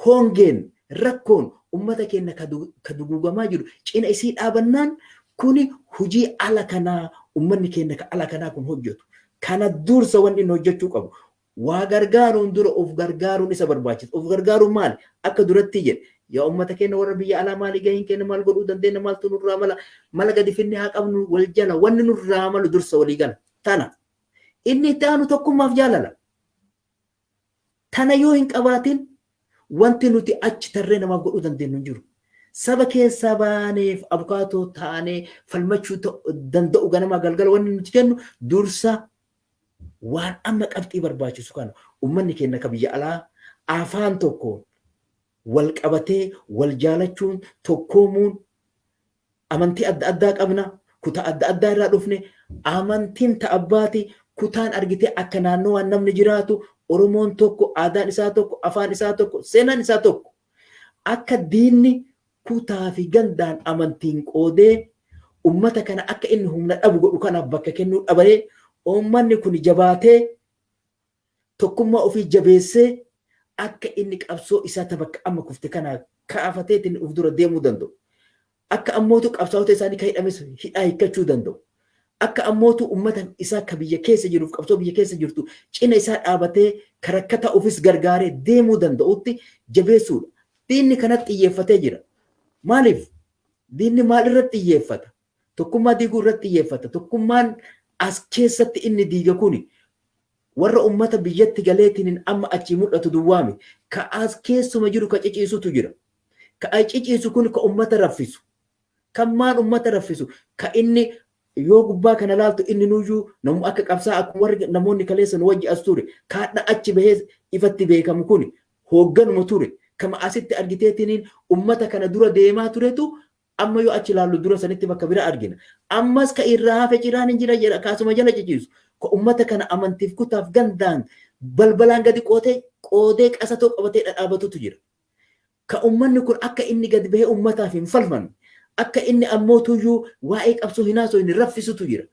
hongeen rakkoon ummata keenya ka duguugamaa jiru cina isii dhaabannaan kuni hojii ala kanaa ummanni keenya ka ala kanaa kun hojjetu. Kana dursa wanni inni hojjechuu qabu. Waa gargaaruun dura of gargaaruun isa barbaachisa. Of gargaaruun maali? Akka duratti jedhe. Yaa ummata keenya warra biyya alaa maali gaheen keenya maal godhuu dandeenya maaltu nurraa mala mala gadi finnee haa qabnu wal jala wanni nurraa malu dursa walii gala. Tana. Inni itti aanu tokkummaaf jaalala. Tana yoo hin qabaatin wanti nuti achi tarree namaaf godhuu dandeenyu hin jiru. Saba keessaa baaneef abukaatoo taanee falmachuu danda'u ganamaa galgala wanni nuti jennu dursa waan amma qabxii barbaachisu kana uummanni keenya ka biyya alaa afaan tokkoon Wal qabatee wal jaalachuun tokkoomuun amantii adda addaa qabna. Kutaa adda addaa irraa dhufne amantiin ta'abbaati kutaan argitee akka naannoo waan namni jiraatu Oromoon tokko, aadaan isaa tokko, afaan isaa tokko, seenaan isaa tokko. Akka diinni kutaa fi gandaan amantiin qoodee ummata kana akka inni humna dhabu godhu kanaaf bakka kennuu dhabee uummanni kun jabaatee tokkummaa ofii jabeessee akka inni qabsoo isaa ta bakka amma kufte kana kaafateetiin of dura deemuu danda'u. Akka ammootu qabsaa'ota isaanii kan hidhames hidhaa hiikkachuu danda'u. Akka ammootu uummata isaa ka biyya keessa jiruuf qabsoo biyya keessa jirtu cina isaa dhaabatee karakkata ofis gargaaree deemuu danda'utti jabeessuudha. Diinni kanatti xiyyeeffatee jira. Maaliif? Diinni maal irratti xiyyeeffata? Tokkummaa diiguu irratti xiyyeeffata. Tokkummaan as keessatti inni diiga kuni warra uummata biyyatti galeetiin amma achii mul'atu duwwaami. Ka as keessuma jiru ka ciciisutu jira. Ka ciciisu kun ka uummata raffisu. Kan maal uummata raffisu? Ka inni yoo gubbaa kana laaltu inni nuyyuu namu akka qabsaa akkuma warri namoonni kaleessa nu wajji as ture kaadha achi bahee ifatti beekamu kuni hoogganuma ture. Kama asitti argiteetiniin uummata kana dura deemaa turetu amma yoo achi ilaallu dura sanitti bakka bira argina. Ammas ka irraa hafe ciraan hin jira jedha kaasuma jala ciciisu. Ka uummata kana amantiif kutaaf gandaan balbalaan gadi qootee qoodee qasatoo qabatee dhadhaabatutu jira. Ka uummanni kun akka inni gadi bahee uummataaf hin falmanne akka inni ammoo tuyyuu waa'ee qabsoo hin haasofne hin raffisutu jira.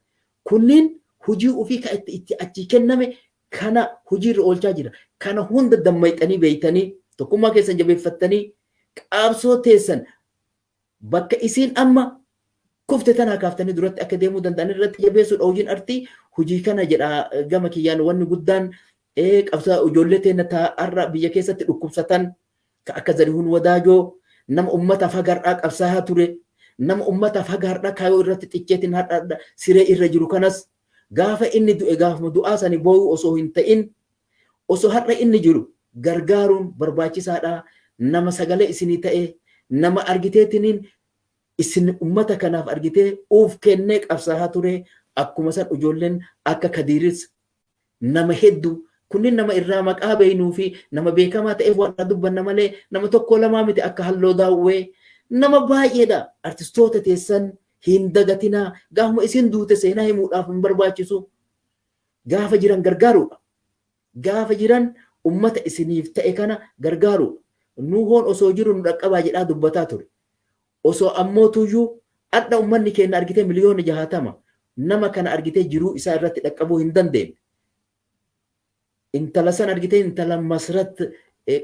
Kunniin hojii ofii ka itti achi kenname kana hojiirra oolchaa jira. Kana hunda dammayxanii beeytanii tokkummaa keessan jabeeffattanii qabsoo teessan bakka isiin amma kufte tanaa kaaftanii duratti akka deemuu danda'an irratti jabeessuudha hojiin artii hojii kana jedha gama kiyyaan wanni guddaan qabsoo ijoollee teenya har'a biyya keessatti dhukkubsatan akka Zarihuun Wadaajoo nama uummataaf haga har'aa qabsaa'aa ture nama uummataaf haga har'aa kaayoo irratti xicheetiin har'a siree irra jiru kanas gaafa inni du'e gaafuma du'aa sani boo'uu osoo hin ta'in osoo har'a inni jiru gargaaruun barbaachisaadha. Nama sagalee isinii ta'e nama argiteetiniin isin uummata kanaaf argitee uuf kennee qabsaa'aa ture akkuma san ijoolleen akka Kadiiris nama hedduu kunniin nama irraa maqaa beeynuu fi nama beekamaa ta'eef waan dubbanna malee nama tokko lamaa miti akka Halloo Daawwee nama baay'eedha. Artistoota teessan hin dagatinaa gaafuma isin duute seenaa himuudhaaf hin barbaachisu. Gaafa jiran gargaaruudha. Gaafa jiran ummata isiniif ta'e kana gargaaruudha. Nuuhoon osoo jiru nu dhaqqabaa jedhaa dubbataa ture. Osoo ammoo tuyyuu adda ummanni keenya argitee 60,000,000 nama kana argitee jiruu isaa irratti dhaqqabuu hin dandeenye. Intala san argitee intala Masrat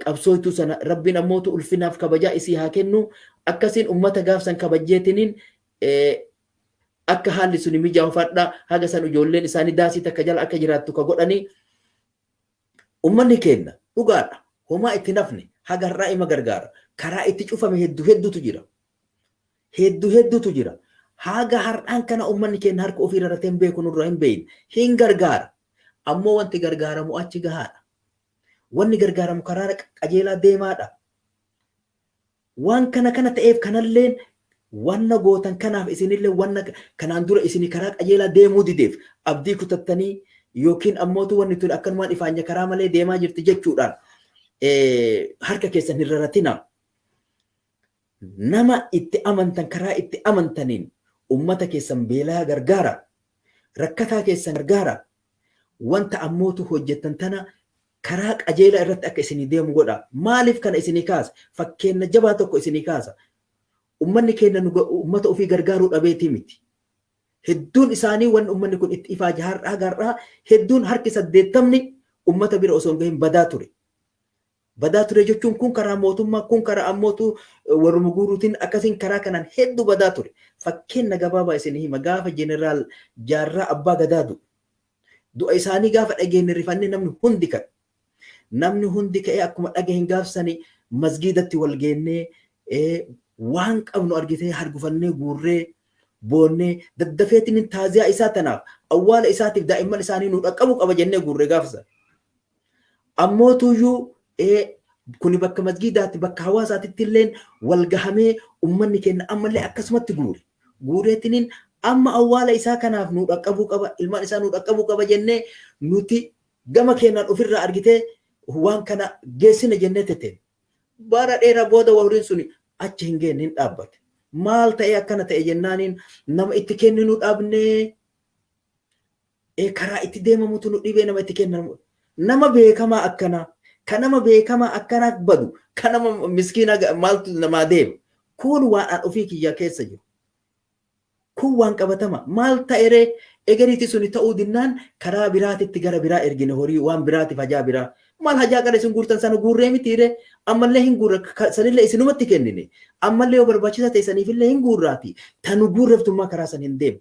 qabsooytuu sana rabbiin ammootu ulfinaaf kabajaa isii haa kennu akkasiin ummata gaafsan kabajjeetiniin akka haalli suni mijaa'u fadha haga san ijoolleen isaanii daasii takka jala akka jiraattu ka godhanii ummanni keenya dhugaadha homaa itti nafne haga har'aa ima gargaara karaa itti cufame hedduu hedduutu jira hedduu hedduutu jira haga har'aan kana ummanni keenya harka ofii irratti hin beeku nurra hin beekne hin gargaara ammoo wanti gargaaramu achi gahaadha wanni gargaaramu karaa qajeelaa deemaadha waan kana kana ta'eef kanalleen wanna gootan kanaaf isinillee wanna kanaan dura isinii karaa qajeelaa deemuu dideef abdii kutattanii yookiin ammootu wanni tun akkanumaan ifaanya karaa malee deemaa jirti jechuudhaan harka keessan hin raratinaa. Nama itti amantan karaa itti amantaniin ummata keessan beelaa gargaara. Rakkataa keessan gargaara. Wanta ammootu hojjettan tana karaa qajeelaa irratti akka isinii deemu godha. Maaliif kana isinii kaasa? Fakkeenya jabaa tokko isinii kaasa. Ummanni keenya ummata ofii gargaaruu dhabeetii miti. Hedduun isaanii wanni ummanni kun itti ifaaje har'aa gar'aa hedduun harki 80 ummata bira osoo hin gahin badaa ture. Badaa ture jechuun kun karaa mootummaa kun karaa ammootu warruma guuruutiin akkasiin karaa kanaan hedduu badaa ture. Fakkeenya gabaabaa isin hima gaafa Jeneraal Jaarraa Abbaa Gadaa du'e. Du'a isaanii gaafa dhageenye rifannee namni hundi ka'e. Namni hundi ka'ee akkuma dhagaheen gaafsanii masgiidatti wal geennee waan qabnu argitee hargufannee guurree boonnee daddafeetiin taaziyaa isaa tanaaf awwaala isaatiif daa'imman isaanii nu dhaqqabu qaba jennee guurree gaafsan. Ammoo tuyyuu kuni bakka masgiidaatti bakka hawaasaatitti illeen wal gahamee ummanni keenya ammallee akkasumatti guure. Guureetiniin amma awwaala isaa kanaaf nu dhaqqabuu qaba ilmaan isaa nu dhaqqabuu qaba jennee nuti gama keenyaan ofirraa argitee waan kana geessina jennee teteen. Bara dheeraa booda horiin suni achi hin geenne, hin dhaabbate. Maal ta'e akkana ta'e jennaaniin nama itti kenninu dhabnee, karaa itti deemamutu nu dhibee nama itti kennamu. Nama beekamaa akkanaa, ka nama beekamaa akkanaa badu, ka nama miskiina maaltu namaa deema. Kun waan an ofii kiyyaa keessa jiru. Kun waan qabatama. Maal ta'eree egeriiti suni ta'uu dinnaan karaa biraatitti gara biraa ergine horii waan biraatiif hajaa biraa. Maal hajaa qara isin guurtan sana guurree mitiire, ammallee hin guurra, sanillee isinumatti kennine. Ammallee yoo barbaachisa ta'e saniifillee hin guurraati. Tanu guurreftummaa karaa san hin deemu.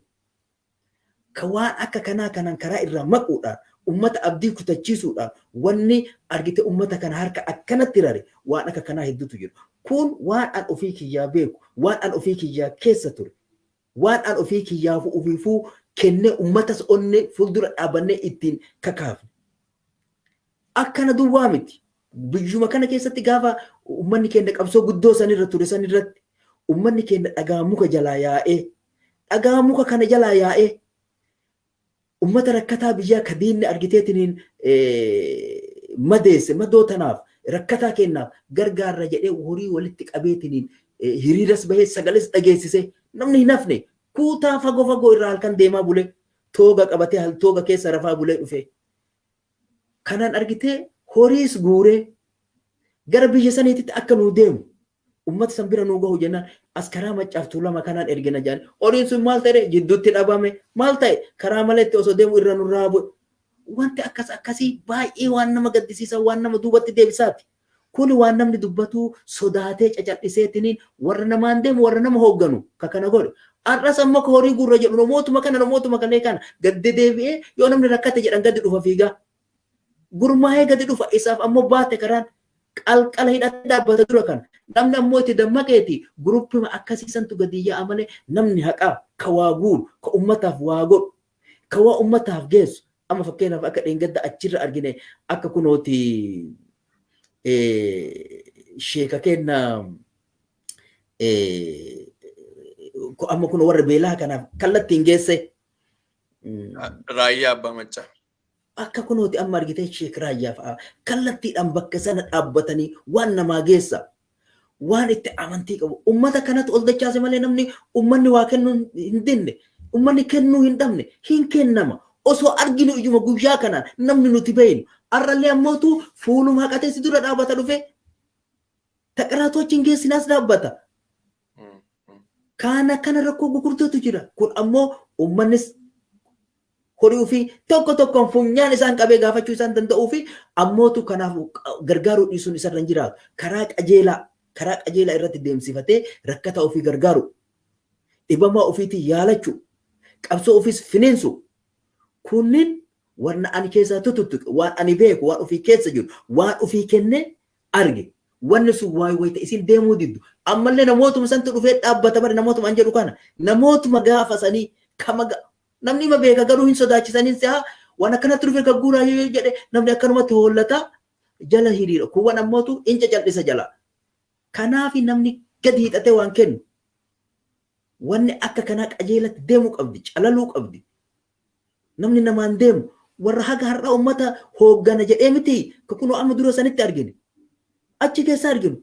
Ka waan akka kanaa kanaan karaa irraa maquudhaan ummata abdii kutachiisuudhaan wanni argite ummata kana harka akkanatti rare waan akka kanaa hedduutu jiru. Kun waan an ofii kiyyaa beeku, waan an ofii kiyyaa keessa ture, waan an ofii kiyyaaf ofiifuu kennee ummatas onnee fuuldura dhaabannee ittiin kakaafne. Akkana duwwaa miti. Biyyuma kana keessatti gaafa ummanni keenya qabsoo guddoo sanirra ture sanirratti ummanni keenya dhagaa muka jalaa yaa'ee, dhagaa muka kana jalaa yaa'ee ummata rakkataa biyyaa ka diinni argiteetiniin madeesse madoo tanaaf rakkataa kennaaf gargaarra jedhee horii walitti qabeetiniin hiriiras bahee sagales dhageessise, namni hin hafne, kuutaa fagoo fagoo irraa halkan deemaa bulee tooga qabatee tooga keessa rafaa bulee dhufe. Kanaan argitee horiis guuree gara biyya saniititti akka nuu deemu ummata san bira nuu gahu jennaan as karaa Maccaaf Tuulama kanaan ergina jedhan. Horiin sun maal ta'e? Jidduutti dhabame. Maal ta'e? Karaa maletti osoo deemu irra nurraa bu'e. Wanti akkas akkasii baay'ee waan nama gaddisiisa, waan nama duubatti deebisaati. Kuni waan namni dubbatu sodaatee cacal'iseetiniin warra namaan deemu, warra nama hoogganu ka kana godhe. Har'as ammoo ka horii guurra jedhu namootuma kana, namootuma kalee kana gaddi deebi'ee yoo namni rakkate jedhan gadi dhufa fiigaa. Gurmaa'ee gadi dhufa, isaaf ammoo baate karaan qalqala hidhatee dhaabbata dura kana. Namni ammoo itti dammaqeeti guruppima akkasiisantu gadi yaa'a malee namni haqaa ka waa guuru, ka ummataaf waa godhu, ka waa ummataaf geessu. Amma fakkeenyaaf akka dheengadda achirra argine, akka kunooti sheeka kenna amma kun warra beelaa kanaaf kallattiin geesse. Raayyaa Abbaa Maccaa. Akka kunooti amma argitee Sheek Raayyaa fa'aa kallattiidhaan bakka sana dhaabbatanii waan namaa geessa. Waan itti amantii qabu. Ummata kanatu ol dachaase malee namni ummanni waa kennuu hin dinne. Ummanni kennuu hin dhabne, hin kennama. Osoo arginu ijuma guyyaa kanaan namni nuti beeynu. Har'allee ammootu fuuluma haqatee si dura dhaabbata dhufe. Taqaraatu achi hin geessinaas dhaabbata. Kana kana rakkoo gurguddootu jira. Kun ammoo uummannis horii ofii tokko tokkoon funyaan isaan qabee gaafachuu isaan danda'uu fi ammootu kanaaf gargaaruu dhiisuun isarra hin jiraatu. Karaa qajeelaa irratti deemsifatee rakkata ofii gargaaru. Dhibamaa ofiitiin yaalachuu. Qabsoo ofiis finiinsu. Kunniin wanna ani keessaa tututtuqe, waan ani beeku, waan ofii keessa jiru, waan ofii kennee arge. Wanni sun waayee wayita isin deemuu diddu. Ammallee namootuma santu dhufee dhaabbata bare, namootuma an jedhu kana. Namootuma gaafa sanii kama namni ima beeka, garuu hin sodaachisaniin si'a waan akkanatti dhufee gagguuraa yoo jedhe namni akkanumatti hollata jala hiriira. Kuuwwan ammootu in cacal'isa jala. Kanaaf namni gadi hiixatee waan kennu. Wanni akka kanaa qajeelatti deemuu qabdi, calaluu qabdi. Namni namaan deemu warra haga har'a ummata hooggana jedhee miti kunoo amma dura sanitti argine. Achi keessa arginu.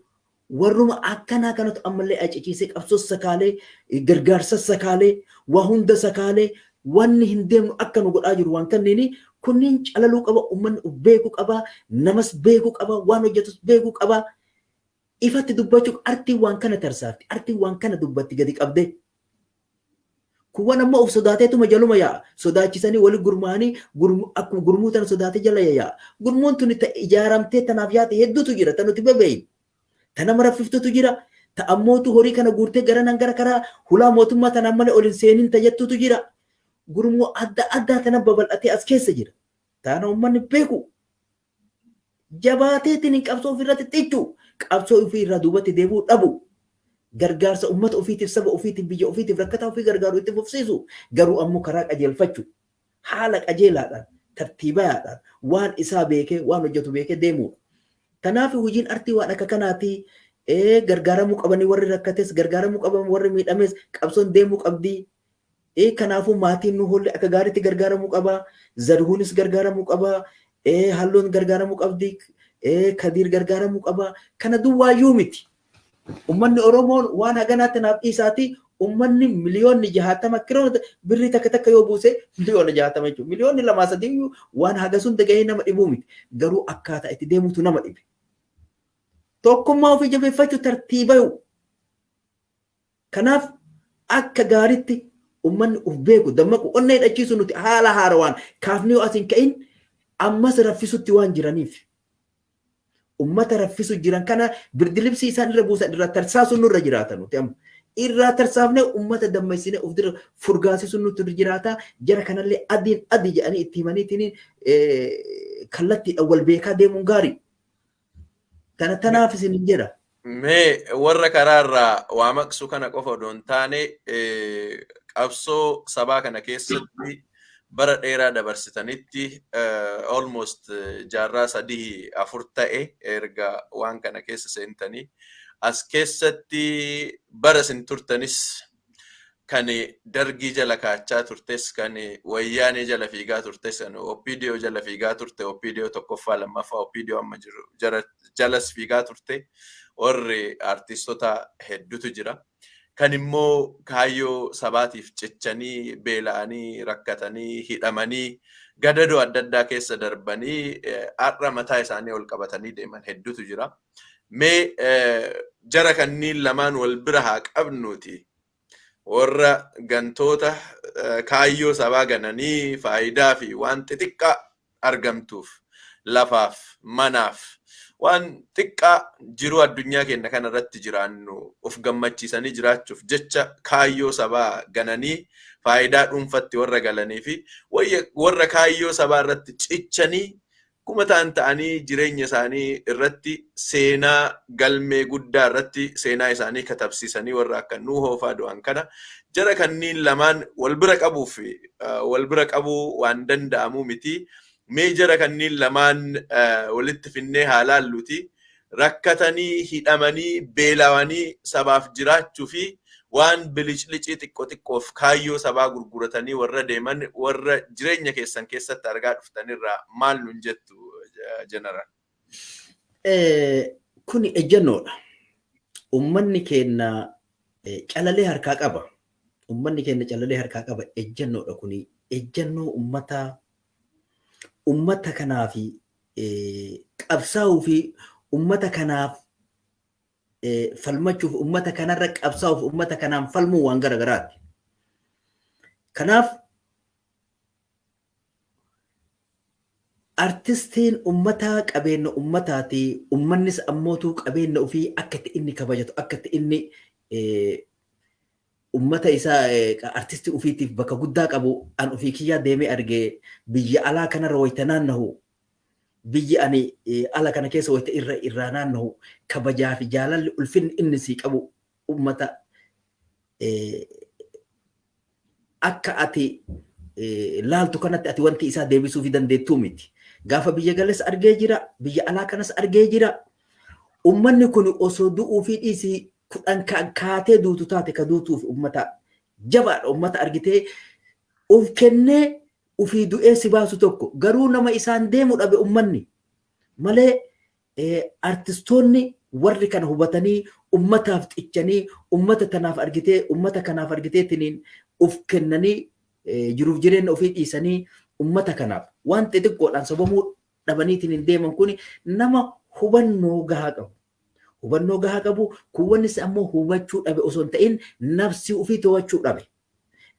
Warruma akkanaa kanatu ammallee aciciisee qabsoo sakaalee, gargaarsa sakaalee, waa hunda sakaalee wanni hin deemnu akka nu godhaa jiru waan kanneeni kunniin calaluu qaba, uummanni of beekuu qaba, namas beekuu qaba, waan hojjetus beekuu qaba. Ifatti dubbachuu artiin waan kana tarsaafti, artiin waan kana dubbatti gadi qabdee. Kuwwan ammoo of sodaateetuma jaluma yaa'a. Sodaachisanii wali gurmaa'anii akkuma gurmuu tana sodaatee jala yaa'a. Gurmuun tuni ijaaramtee tanaaf yaate hedduutu jira, ta nuti bebeeynu. Ta nama raffiftutu jira. Ta ammootu horii kana guurtee gara nan gara karaa hulaa mootummaa tanaan malee ol hin seenin tajettutu jira. Gurmuu adda addaa tana babal'atee as keessa jira. Taana uummanni beeku. Jabaateetiin hin qabsoo ofirratti xichu. Qabsoo ofii irraa duubatti deebi'uu dhabu. Gargaarsa uummata ofiitiif, saba ofiitiif, biyya ofiitiif, rakkataa ofii gargaaru itti fufsiisu. Garuu ammoo karaa qajeelfachuu. Haala qajeelaadhaan, tartiibaadhaan, waan isaa beekee, waan hojjetu beekee deemuudha. Kanaaf hojiin artii waan akka kanaati. Gargaaramuu qabanii warri rakkates, gargaaramuu qaban warri miidhames, qabsoon deemuu qabdi. Kanaafuu maatiin nu holle akka gaariitti gargaaramuu qaba. Zarhuunis gargaaramuu qaba. Halloon gargaaramuu qabdi. Kadiir gargaaramuu qaba. Kana duwwaayyuu miti. Uummanni Oromoon waan haganaatti naaf dhiisaati. Uummanni 60 miliyoona kiroo birrii takka takka yoo buuse 60 miliyoona jechuudha. 2-3 miliyoona waan haga sun gahee nama dhibuu miti. Garuu akkaataa itti deemutu nama dhibe. Tokkummaa ofii jabeeffachuu tartiibayu. Kanaaf akka gaariitti uummanni uf beeku, dammaqu, onnee hidhachiisu nuti haala haarawaan kaafni yoo as hin ka'in ammas raffisutti waan jiraniif. Ummata raffisu jiran kana birdilibsii isaan irra buusan irraa tarsaasuun nurra jiraata nuti amma. Irraa tarsaafnee ummata dammaysine uf dura furgaasisuun nutti irra jiraata. Jara kanallee adiin adii jedhanii itti himaniitiin kallattiidhaan wal beekaa deemuun gaarii. Kana tanaaf isin hin jedha. Mee warra karaarraa waa maqsu kana qofa odoo hin taane, qabsoo sabaa kana keessatti bara dheeraa dabarsitanitti, almost jaarraa 3-4 ta'e erga waan kana keessa seentanii, as keessatti bara isin turtanis kan Dargii jala kaachaa turtes, kan Wayyaanee jala fiigaa turtes, kan OPDO jala fiigaa turte, OPDO tokkoffaa, lammaffaa, OPDO amma jiru jalas fiigaa turte, warri artiistota hedduutu jira. Kan immoo kaayyoo sabaatiif cichanii, beela'anii, rakkatanii, hidhamanii, gadadoo adda addaa keessa darbanii har'a mataa isaanii ol qabatanii deeman hedduutu jira. Mee jara kanneen lamaan wal bira haa qabnuuti. Warra gantoota kaayyoo sabaa gananii faayidaa fi waan xixiqqaa argamtuuf, lafaaf, manaaf, waan xiqqaa jiruu addunyaa keenya kana irratti jiraannu of gammachiisanii jiraachuuf jecha kaayyoo sabaa gananii faayidaa dhuunfatti warra galanii fi warra kaayyoo sabaa irratti cichanii kuma ta'an ta'anii jireenya isaanii irratti seenaa galmee guddaa irratti seenaa isaanii katabsiisanii, warra akka Nuuhoo fa'aa du'an kana, jara kanneen lamaan wal bira qabuuf wal bira qabuu waan danda'amuu miti. Mee jara kanneen lamaan walitti finnee haa laalluti. Rakkatanii, hidhamanii, beelawanii sabaaf jiraachuu fi waan biliclicii xiqqoo xiqqoof kaayyoo sabaa gurguratanii warra deeman, warra jireenya keessan keessatti argaa dhuftanirraa maal nun jettu, jeneraal? Kuni ejjennoodha. Uummanni keenya calalee harkaa qaba. Uummanni keenya calalee harkaa qaba. Ejjennoodha kuni. Ejjennoo uummataa, uummata kanaaf qabsaa'uu fi uummata kanaaf falmachuuf, uummata kanarra qabsaa'uuf, uummata kanaan falmuu waan gara garaati. Kanaaf artistiin uummataa qabeenya uummataati. Uummannis ammootuu qabeenya ofii akka itti inni kabajatu, akka itti inni uummata isaa, artistii ofiitiif bakka guddaa qabu an ofii kiyyaa deemee argee. Biyya alaa kanarra wayita naannahu, biyyi ani ala kana keessa wayita irra irraa naannahu, kabajaa fi jaalalli ulfinni inni sii qabu uummata akka ati laaltu kanatti ati wanti isaa deebisuu fi dandeettuu miti. Gaafa biyya galas argee jira, biyya alaa kanas argee jira. Uummanni kun osoo du'uu fi dhiisii 10 kaatee duutu taate ka duutuuf uummata jabaadha. Uummata argitee of kennee ofii du'ee si baasu tokko garuu nama isaan deemu dhabe uummanni malee. Artistoonni warri kana hubatanii ummataaf xichanii, ummata tanaaf argitee, ummata kanaaf argiteetiniin of kennanii, jiruuf jireenya ofii dhiisanii ummata kanaaf waan xixiqqoodhaan sobamuu dhabaniitiin deeman kun nama hubannoo gahaa qabu. Hubannoo gahaa qabu kuuwwannis ammoo hubachuu dhabe osoo hin ta'in nafsi ofii to'achuu dhabe.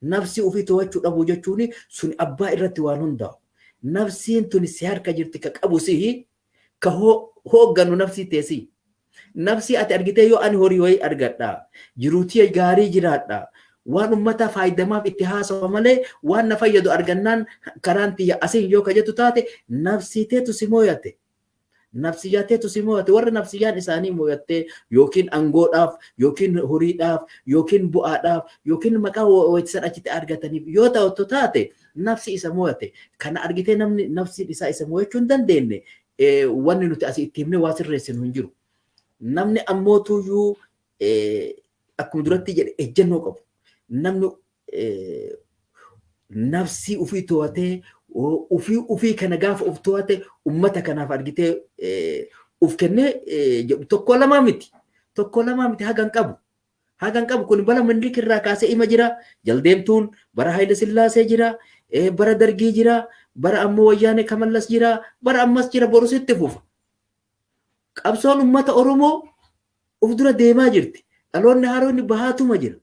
Nafsi ofii to'achuu dhabuu jechuun sun abbaa irratti waan hundaa'u. Nafsiin tuni si harka jirti, ka qabu sihi, ka hoogganu nafsii teessii. Nafsii ati argitee yoo ani horii wayii argadha, jiruutii gaarii jiraadha, waan ummata faayidamaaf itti haasawa malee waan na fayyadu argannaan karaan tiyya asiin yoo ka jettu taate, nafsii teetu si mooyate. Nafsiyyaa teetu si mooyate. Warra nafsiyyaan isaanii mooyattee yookiin angoodhaaf yookiin horiidhaaf yookiin bu'aadhaaf yookiin maqaa wayisan achitti argataniif yoo ta'u taate, nafsi isa mooyate. Kana argitee namni nafsiin isaa isa mooyachuu hin dandeenye, wanni nuti asii itti himnee waa sirreessinu hin jiru. Namni ammootuyyuu akkuma duratti jedhe ejjennoo qabu. Namni Nafsii ofii to'atee, ofii kana gaafa of to'ate, ummata kanaaf argitee of kennee jedhu tokko lamaa miti. Tokko lamaa miti, hagan qabu. Hagan qabu kun bara Minilik irraa kaasee ima jira. Jaldeemtuun bara Haayile Sillaasee jira. Bara Dargii jira. Bara ammoo Wayyaanee Kamallas jira. Bara ammas jira, borus itti fufa. Qabsoon uummata Oromoo of dura deemaa jirti. Dhaloonni haroonni bahaatuma jira.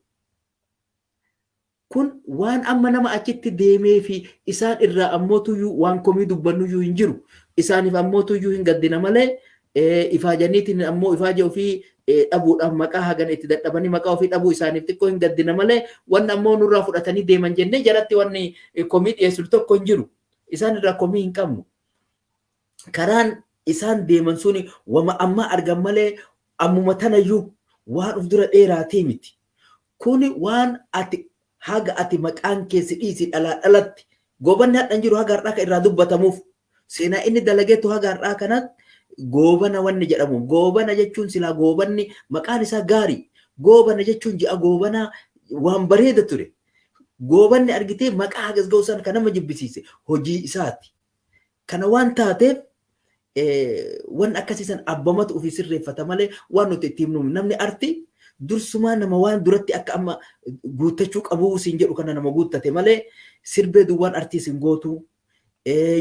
Kun waan amma nama achitti deemee fi isaan irraa ammootuyyuu waan komii dubbannuyyuu hin jiru. Isaaniif ammootuyyuu hin gaddina malee, ifaajaniitiin ammoo ifaaja ofii dhabuudhaaf maqaa hagan itti dadhabanii maqaa ofii dhabuu isaaniif xiqqoo hin gaddina malee, wanni ammoo nurraa fudhatanii deeman jennee jalatti wanni komii dhiyeessu tokko hin jiru. Isaan irraa komii hin qabnu. Karaan isaan deeman suni wama amma argan malee ammuma tanayyuu waan uf dura dheeraatii miti. Kuni waan ati haga ati maqaan keessi dhiisi dhalaa dhalatti Goobanni hadhan jiru haga har'aa kan irraa dubbatamuuf, seenaa inni dalageetu haga har'aa kanatti Goobana wanni jedhamu. Goobana jechuun silaa Goobanni maqaan isaa gaarii. Goobana jechuun ji'a Goobanaa waan bareeda ture. Goobanni argitee maqaa hagas ga'u sana kan nama jibbisiise hojii isaati. Kana waan taateef, waan akkasii san abbamatu ofii sirreeffata malee waan nuti itti himnu, namni arti dursumaa nama waan duratti akka amma guuttachuu qabu siin jedhu kana nama guuttate malee, sirbee duwwaan artii sin gootu,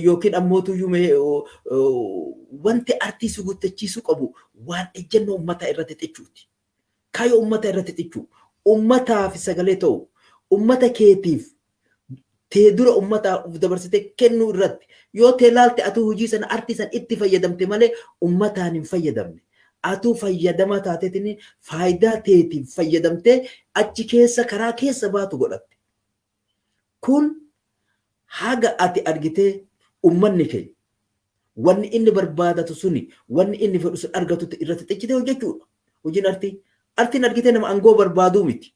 yookiin ammootuyyuu wanti artii si guuttachiisuu qabu waan ejjennoo uummataa irratti xichuuti. Kaayyoo uummataa irratti xichuu. Uummataaf sagalee ta'u. Uummata keetiif tee dura ummataaf of dabarsite kennuu irratti yoo tee laalte, atuu hojii sana, artii sana itti fayyadamte malee ummataan hin fayyadamne. Atuu fayyadamaa taateetiin faayidaa teetiif fayyadamtee achi keessa karaa keessa baatu godhatte. Kun haga ati argitee ummanni keenya wanni inni barbaadatu suni, wanni inni fedhu sun argatutti irratti xichitee hojjechuudha. Hojiin artii. Artiin argitee nama aangoo barbaaduu miti.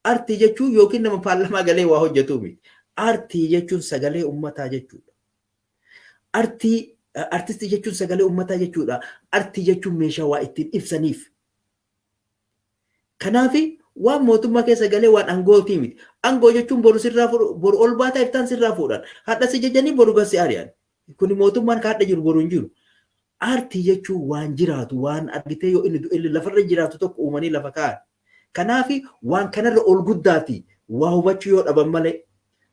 Artii jechuun yookiin nama paarlamaa galee waa hojjetuu miti. Artii jechuun sagalee uummataa jechuudha. Artii, artistii jechuun sagalee uummataa jechuudha. Artii jechuun meeshaa waa ittiin ibsaniif. Kanaaf waan mootummaa keessa galee waan aangootii miti. Aangoo jechuun boru sirraa, boru ol baataa iftaan sirraa fuudhan. Hadha si jajanii boru gasi ari'an. Kuni mootummaan ka hadha jiru boru hin jiru. Artii jechuun waan jiraatu, waan argitee yoo inni du'e lafarra jiraatu tokko uumanii lafa kaa'an. Kanaaf waan kanarra ol guddaati waa hubachuu yoo dhaban malee.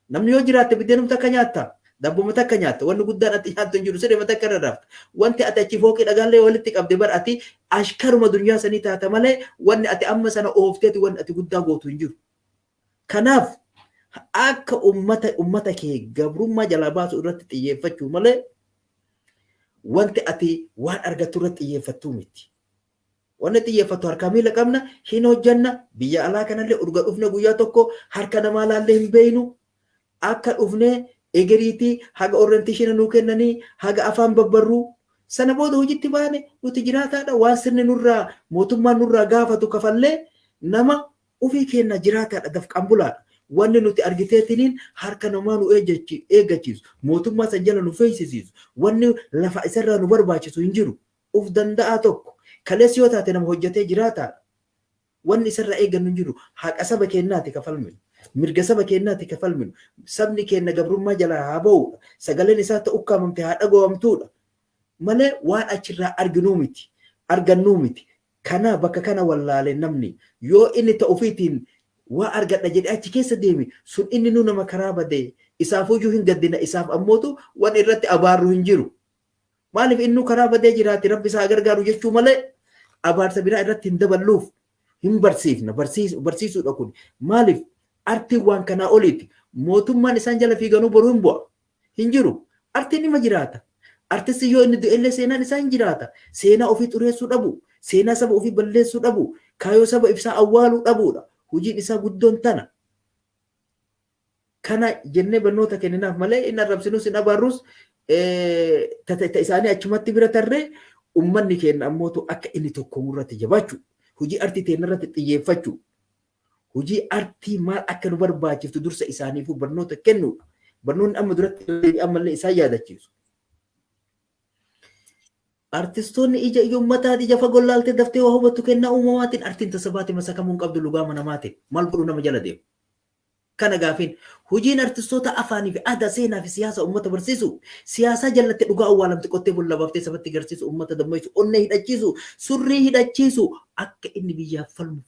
Namni yoo jiraatte biddeenuma takka nyaatta. Dabbuma takka nyaatta. Wanni guddaan ati nyaattu hin jiru. Siree takka irra rafta. Wanti ati achi fooqii dhagaallee walitti qabde bar ati ashkaruma duniyaa sanii taata malee wanni ati amma sana oofteeti wanni ati guddaa gootu hin jiru. Kanaaf akka ummata kee gabrummaa jalaa baasu irratti xiyyeeffachuu malee wanti ati waan argattu irratti xiyyeeffattuu miti. Wanni xiyyeeffattu harkaa miila qabna, hin hojjanna, biyya alaa kanallee urga dhufne guyyaa tokko harka namaa laallee hin beeynu. Akka dhufnee egeriitii haga orientation nuu kennanii haga afaan babbarruu sana booda hojiitti baane nuti jiraataadha. Waan sirni nurraa, mootummaan nurraa gaafatu kafallee nama ofii kenna jiraataadha, dafqaan bulaadha. Wanni nuti argiteetiniin harka namaa nu eeggachiisu, mootummaa san jala nu feesisiisu, wanni lafa isarraa nu barbaachisu hin jiru. Uf danda'aa tokko. Kalees yoo taate nama hojjetee jiraataadha. Wanni isarraa eeggannu hin jiru. Haqa saba keenyaati kafalminu. Mirga saba keenyaati kafalminu. Sabni keenya gabrummaa jalaa haa ba'uudha. Sagaleen isaa ta'u ukkaamamte haa dhaga'amtuudha. Malee waan achirraa arginuu miti. Argannuu miti. Kana bakka kana wallaalee namni yoo inni ta'ufiitiin waa argadha jedhee achi keessa deeme sun inni nu nama karaa badee isaafuyyuu hin gaddina, isaaf ammootu waan irratti abaarru hin jiru. Maaliif inni karaa badee jiraate, Rabbi isaa gargaaru jechuu malee abaarsa biraa irratti hin daballuuf, hin barsiifna, barsiisuudha kun. Maaliif artiin waan kanaa oliiti. Mootummaan isaan jala fiiganuu boruu hin bu'a. Hin jiru. Artiin nima jiraata. Artisti yoo inni du'ellee seenaan isaa hin jiraata. Seenaa ofii xureessuu dhabu. Seenaa saba ofii balleessuu dhabu. Kaayoo saba ibsaa awwaaluu dhabuudha. Hojiin isaa guddoon tana. Kana jennee barnoota kenninaaf malee inni arrabsinus hin abaarrus, isaanii achumatti bira tarree ummanni keenya ammootu akka inni tokkoomuu irratti jabaachuu, hojii artii teenya irratti xiyyeeffachuu, hojii artii maal akka nu barbaachiftu dursa isaaniifuu barnoota kennuudha. Barnoonni amma duratti ammallee isaan yaadachiisu. Artistoonni ija ija ummataati, ija fagoo laaltee daftee waa hubattu kennaa uumamaatiin. Artiin tasabaati masakamuu hin qabdu lugaama namaatiin. Maal godhu nama jala deemu? Kana gaafiin hojiin artistoota afaanii fi aadaa, seenaa fi siyaasa uummata barsiisu, siyaasaa jalatti dhugaa awwaalamte qottee bolla baaftee sabatti garsiisu, uummata dammaysu, onnee hidhachiisu, surrii hidhachiisu, akka inni biyyaaf falmu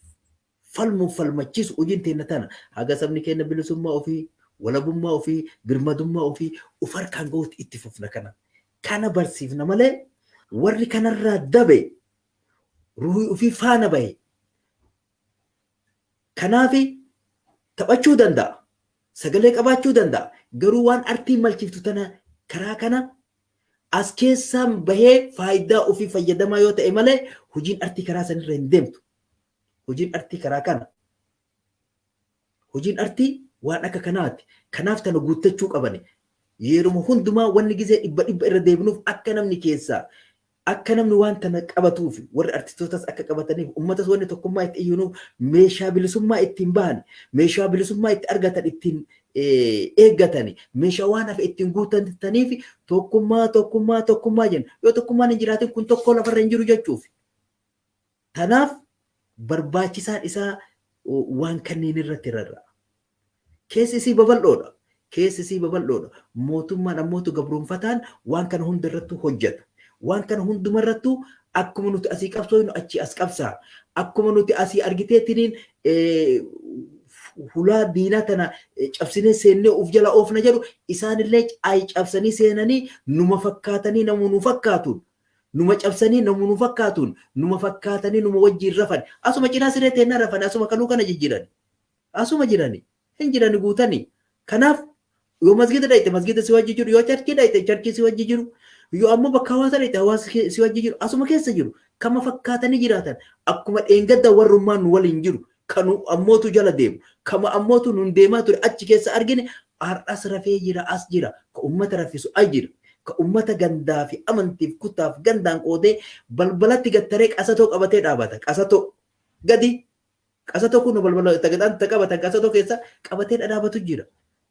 falmuuf falmachiisu hojiin teenna tana. Haga sabni keenya bilisummaa ofii, walabummaa ofii, birmadummaa ofii uf harkaan gahuutti itti fufna kana. Kana barsiifna malee warri kanarraa dabe ruhii ofii faana bahe. Kanaafi taphachuu danda'a. Sagalee qabaachuu danda'a. Garuu waan artiin malchiiftu tana karaa kana as keessaan bahee faayidaa ofii fayyadamaa yoo ta'e malee hojiin artii karaa sanirra hin deemtu. Hojiin artii karaa kana. Hojiin artii waan akka kanaati. Kanaaf tana guuttachuu qabani. Yeruma hundumaa wanni gizee dhibba dhibba irra deebinuuf akka namni keessaa, akka namni waan tana qabatuuf, warri artistootas akka qabataniif, uummatas wanni tokkummaa itti iyyunuuf, meeshaa bilisummaa ittiin bahan, meeshaa bilisummaa itti argatan, ittiin eeggatani, meeshaa waan hafe ittiin guutataniif tokkummaa, tokkummaa, tokkummaa jenna. Yoo tokkummaan hin jiraatin kun tokko lafarra hin jiru jechuuf. Kanaaf barbaachisaan isaa waan kanneen irratti rarra'a. Keessi isii babal'oodha. Keessi isii babal'oodha. Mootummaan ammootu gabroonfataan waan kana hunda irrattuu hojjeta. Waan kana hunduma irrattuu akkuma nuti asii qabsooynu achi as qabsaa. Akkuma nuti asii argiteettiniin hulaa diinaa tana cabsinee seennee of jala oofna jedhu, isaanillee ayi cabsanii seenanii numa fakkaatanii namu nu fakkaatuun, numa cabsanii namu nu fakkaatuun, numa fakkaatanii numa wajjiin rafan, asuma cinaa siree teennaa rafan, asuma kaluu kana jijjiiran, asuma jirani hin jirani guutanii. Kanaaf yoo masgida dhayte masgida si wajji jiru, yoo charchii dhayte charchii si wajji jiru, yoo ammoo bakka hawaasa dhayte hawaasa si wajji jiru, asuma keessa jiru, kama fakkaatanii jiraatan. Akkuma dheengadda warrummaan nu waliin jiru kanu ammootu jala deemu, kama ammootu nun deemaa ture achi keessa argine, har'as rafee jira, as jira. Ka ummata raffisu as jira. Ka ummata gandaa fi amantiif kutaaf gandaan qoodee balbalatti gattaree qasatoo qabatee dhaabata. Qasatoo gadi qasatoo kun balbala ta qabatan qasatoo keessa qabatee dhadhaabatu jira.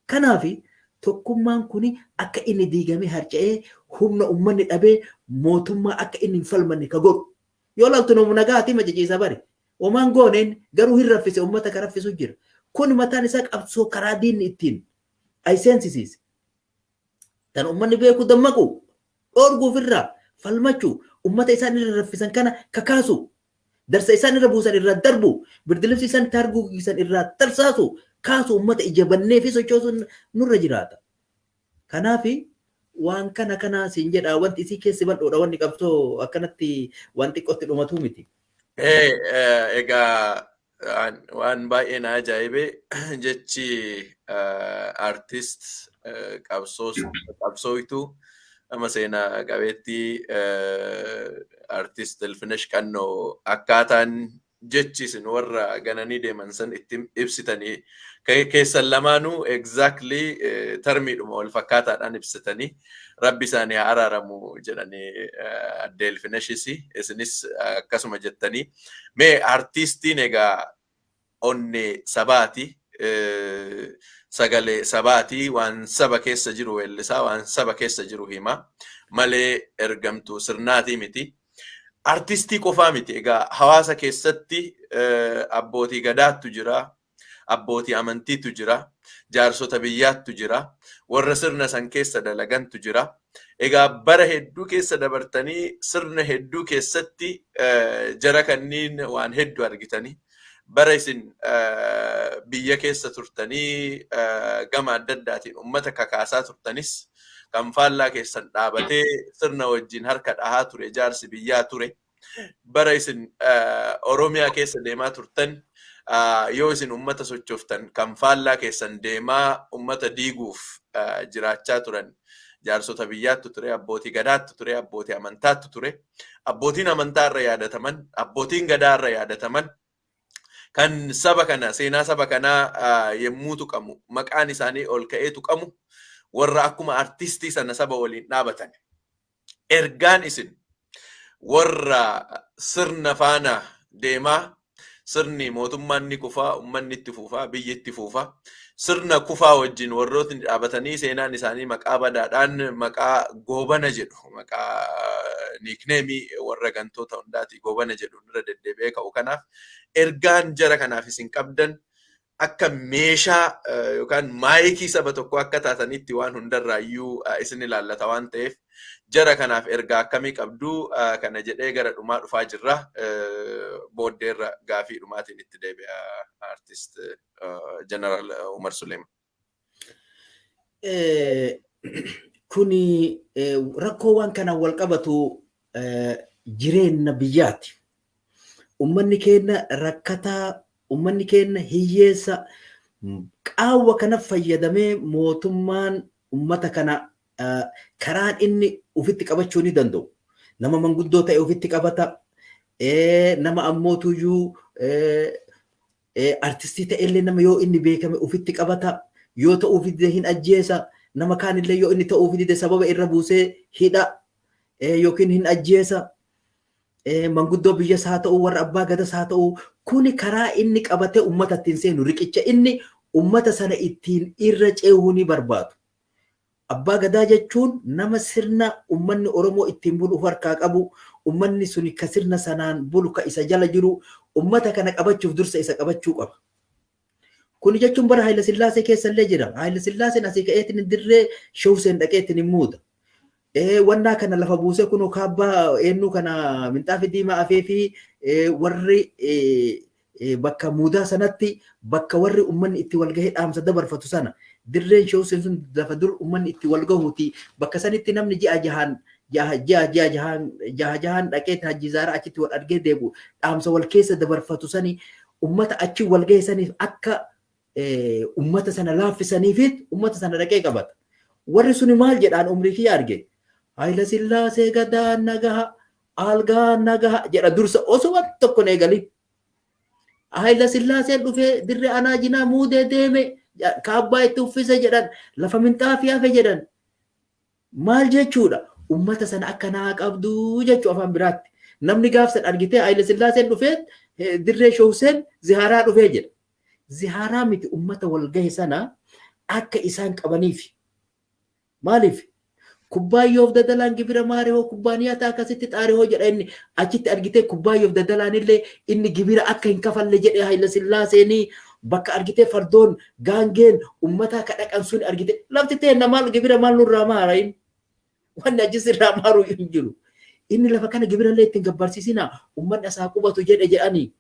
Kanaafi tokkummaan kuni akka inni diigamee harca'ee humna ummanni dhabee mootummaa akka inni hin falmanne ka godhu. Yoo laaltu namu nagaati maciciisa bari. Omaan gooneen garuu hin raffise, ummata ka raffisu jira. Kun mataan isaa qabsoo karaa diinni ittiin ayiseensisiise. Tan ummanni beeku, dammaqu, dhoorguu, ofirraa falmachuu, ummata isaan irra raffisan kana kakaasu, darsa isaan irra buusan irraa darbu, birdilibsi isaan itti harguugisan irraa tarsaasu, kaasu, ummata ija bannee fi sochoosuun nurra jiraata. Kanaafi waan kana kana siin jedha, wanti isii keessi bal'oodha, wanni qabsoo akkanatti waan xiqqootti dhumatu miti. Egaa waan baay'ee na ajaa'ibe jechi artist qabsooytuu nama seenaa qabeettii artist Ilfinesh Qannoo, akkaataan jechi isin warra gananii deeman san itti ibsitanii keessan lamaanuu exactly termiidhuma wal fakkaataadhaan ibsitanii, rabbi isaanii haa araaramu jedhanii adde Ilfineshis isinis akkasuma jettanii. Mee artistiin egaa onnee sabaati, sagalee sabaati, waan saba keessa jiru weellisaa, waan saba keessa jiru hima malee ergamtuu sirnaatii miti. Artistii qofaa miti egaa, hawaasa keessatti abbootii gadaattu jira, abbootii amantiitu jira, jaarsota biyyaattu jira, warra sirna san keessa dalagantu jira. Egaa bara hedduu keessa dabartanii sirna hedduu keessatti jara kanniin waan hedduu argitanii, bara isin biyya keessa turtanii gama adda addaatiin ummata kakaasaa turtanis kan faallaa keessan dhaabatee sirna wajjin harka dhahaa ture jaarsi biyyaa ture. Bara isin Oromiyaa keessa deemaa turtan, yoo isin ummata sochooftan kan faallaa keessan deemaa ummata diiguuf jiraachaa turan jaarsota biyyaattu ture, abbootii gadaattu ture, abbootii amantaattu ture. Abbootiin amantaa irra yaadataman, abbootiin gadaa irra yaadataman, kan saba kana seenaa saba kanaa yommuu tuqamu maqaan isaanii ol ka'ee tuqamu, warra akkuma artistii sana saba waliin dhaabatan. Ergaan isin warra sirna faana deemaa, sirni mootummaan ni kufaa, uummanni itti fufaa, biyyi itti fufaa. Sirna kufaa wajjin warrootni dhaabatanii seenaan isaanii maqaa badaadhaan maqaa Goobana jedhu, maqaa nickname warra gantoota hundaati Goobana jedhu irra deddeebi'ee ka'u. Kanaaf ergaan jara kanaaf isin qabdan Akka meeshaa yookaan maayikii saba tokko akka taatanitti waan hundarraayyuu isin ilaallata waan ta'eef, jara kanaaf ergaa akkamii qabdu kana jedhee gara dhumaa dhufaa jirra. Booddeerra gaafii dhumaatiin itti deebi'a, Artist Jeneraal Umar Suleeman. Kuni rakkoo waan kanaan wal qabatu jireenya biyyaati. Uummanni keenya rakkataa, uummanni keenya hiyyeessa, qaawwa kana fayyadamee mootummaan uummata kana karaan inni ofitti qabachuu ni danda'u. Nama manguddoo ta'e ofitti qabata. Nama ammootuyyuu artistii ta'ellee nama yoo inni beekame ofitti qabata. Yoo ta'uuf dide hin ajjeesa. Nama kaanillee yoo inni ta'uuf dide sababa irra buusee hidha yookiin hin ajjeesa. Manguddoo biyyas haa ta'u, warra abbaa gadas haa ta'u, kuni karaa inni qabatee uummata ittiin seenu, riqicha inni uummata sana ittiin irra ceehuu ni barbaadu. Abbaa gadaa jechuun nama sirna uummanni Oromoo ittiin bulu harkaa qabu, uummanni suni ka sirna sanaan bulu, ka isa jala jiru, uummata kana qabachuuf dursa isa qabachuu qaba. Kuni jechuun bara Haayila Sillaasee keessa illee jira. Haayila Sillaaseen asii ka'eetiin dirree Shawuseen dhaqeetiin hin muuda. Wannaa kana lafa buusee kunoo kaabbaa eenyu kana minxaafi diimaa afee fi warri bakka muudaa sanatti, bakka warri uummanni itti wal gahee dhaamsa dabarfatu sana, dirreen Shawuseen sun lafa dur uummanni itti wal gahuuti. Bakka sanitti namni ji'a jahaan ji'a ji'a jahaan jaha jahaan dhaqee hajji zaaraa achitti wal argee deebi'u, dhaamsa wal keessa dabarfatu sani, uummata achi wal gahe saniif akka uummata sana laaffisaniifit uummata sana dhaqee qabata. Warri suni maal jedhaan umrii kiyya arge? "Haayila Sillaasee gadaa nagaha, algaa nagaha" jedha dursa osoo waan tokko hin eegalin. "Haayila Sillaaseen dhufee dirree anaa jinaa muudee deeme, kaabbaa itti uffise" jedhan, lafa minxaafii hafe jedhan. Maal jechuudha? Uummata sana akka naa qabdu jechuu afaan biraatti. Namni gaafsan argitee Haayila Sillaaseen dhufee dirree Shawuseen zihaaraa dhufee jedha. Zihaaraa miti, uummata wal gahe sana akka isaan qabaniif. Maaliif? "Kubbaayyoof dadalaan gibira maarihoo, kubbaaniyaa ta'a akkasitti xaarihoo" jedha inni achitti argitee. Kubbaayyoof dadalaan illee inni gibira akka hin kafalle jedhe Haayila Sillaaseenii. Bakka argitee fardoon gaangeen uummataa ka dhaqan sun argitee lafti ta'e maal gibira maal nurraa maara? Inni wanni achis irraa maaru hin jiru. Inni lafa kana gibira illee ittiin gabbarsiisinaa, uummanni asaa qubatu jedhe jedhanii.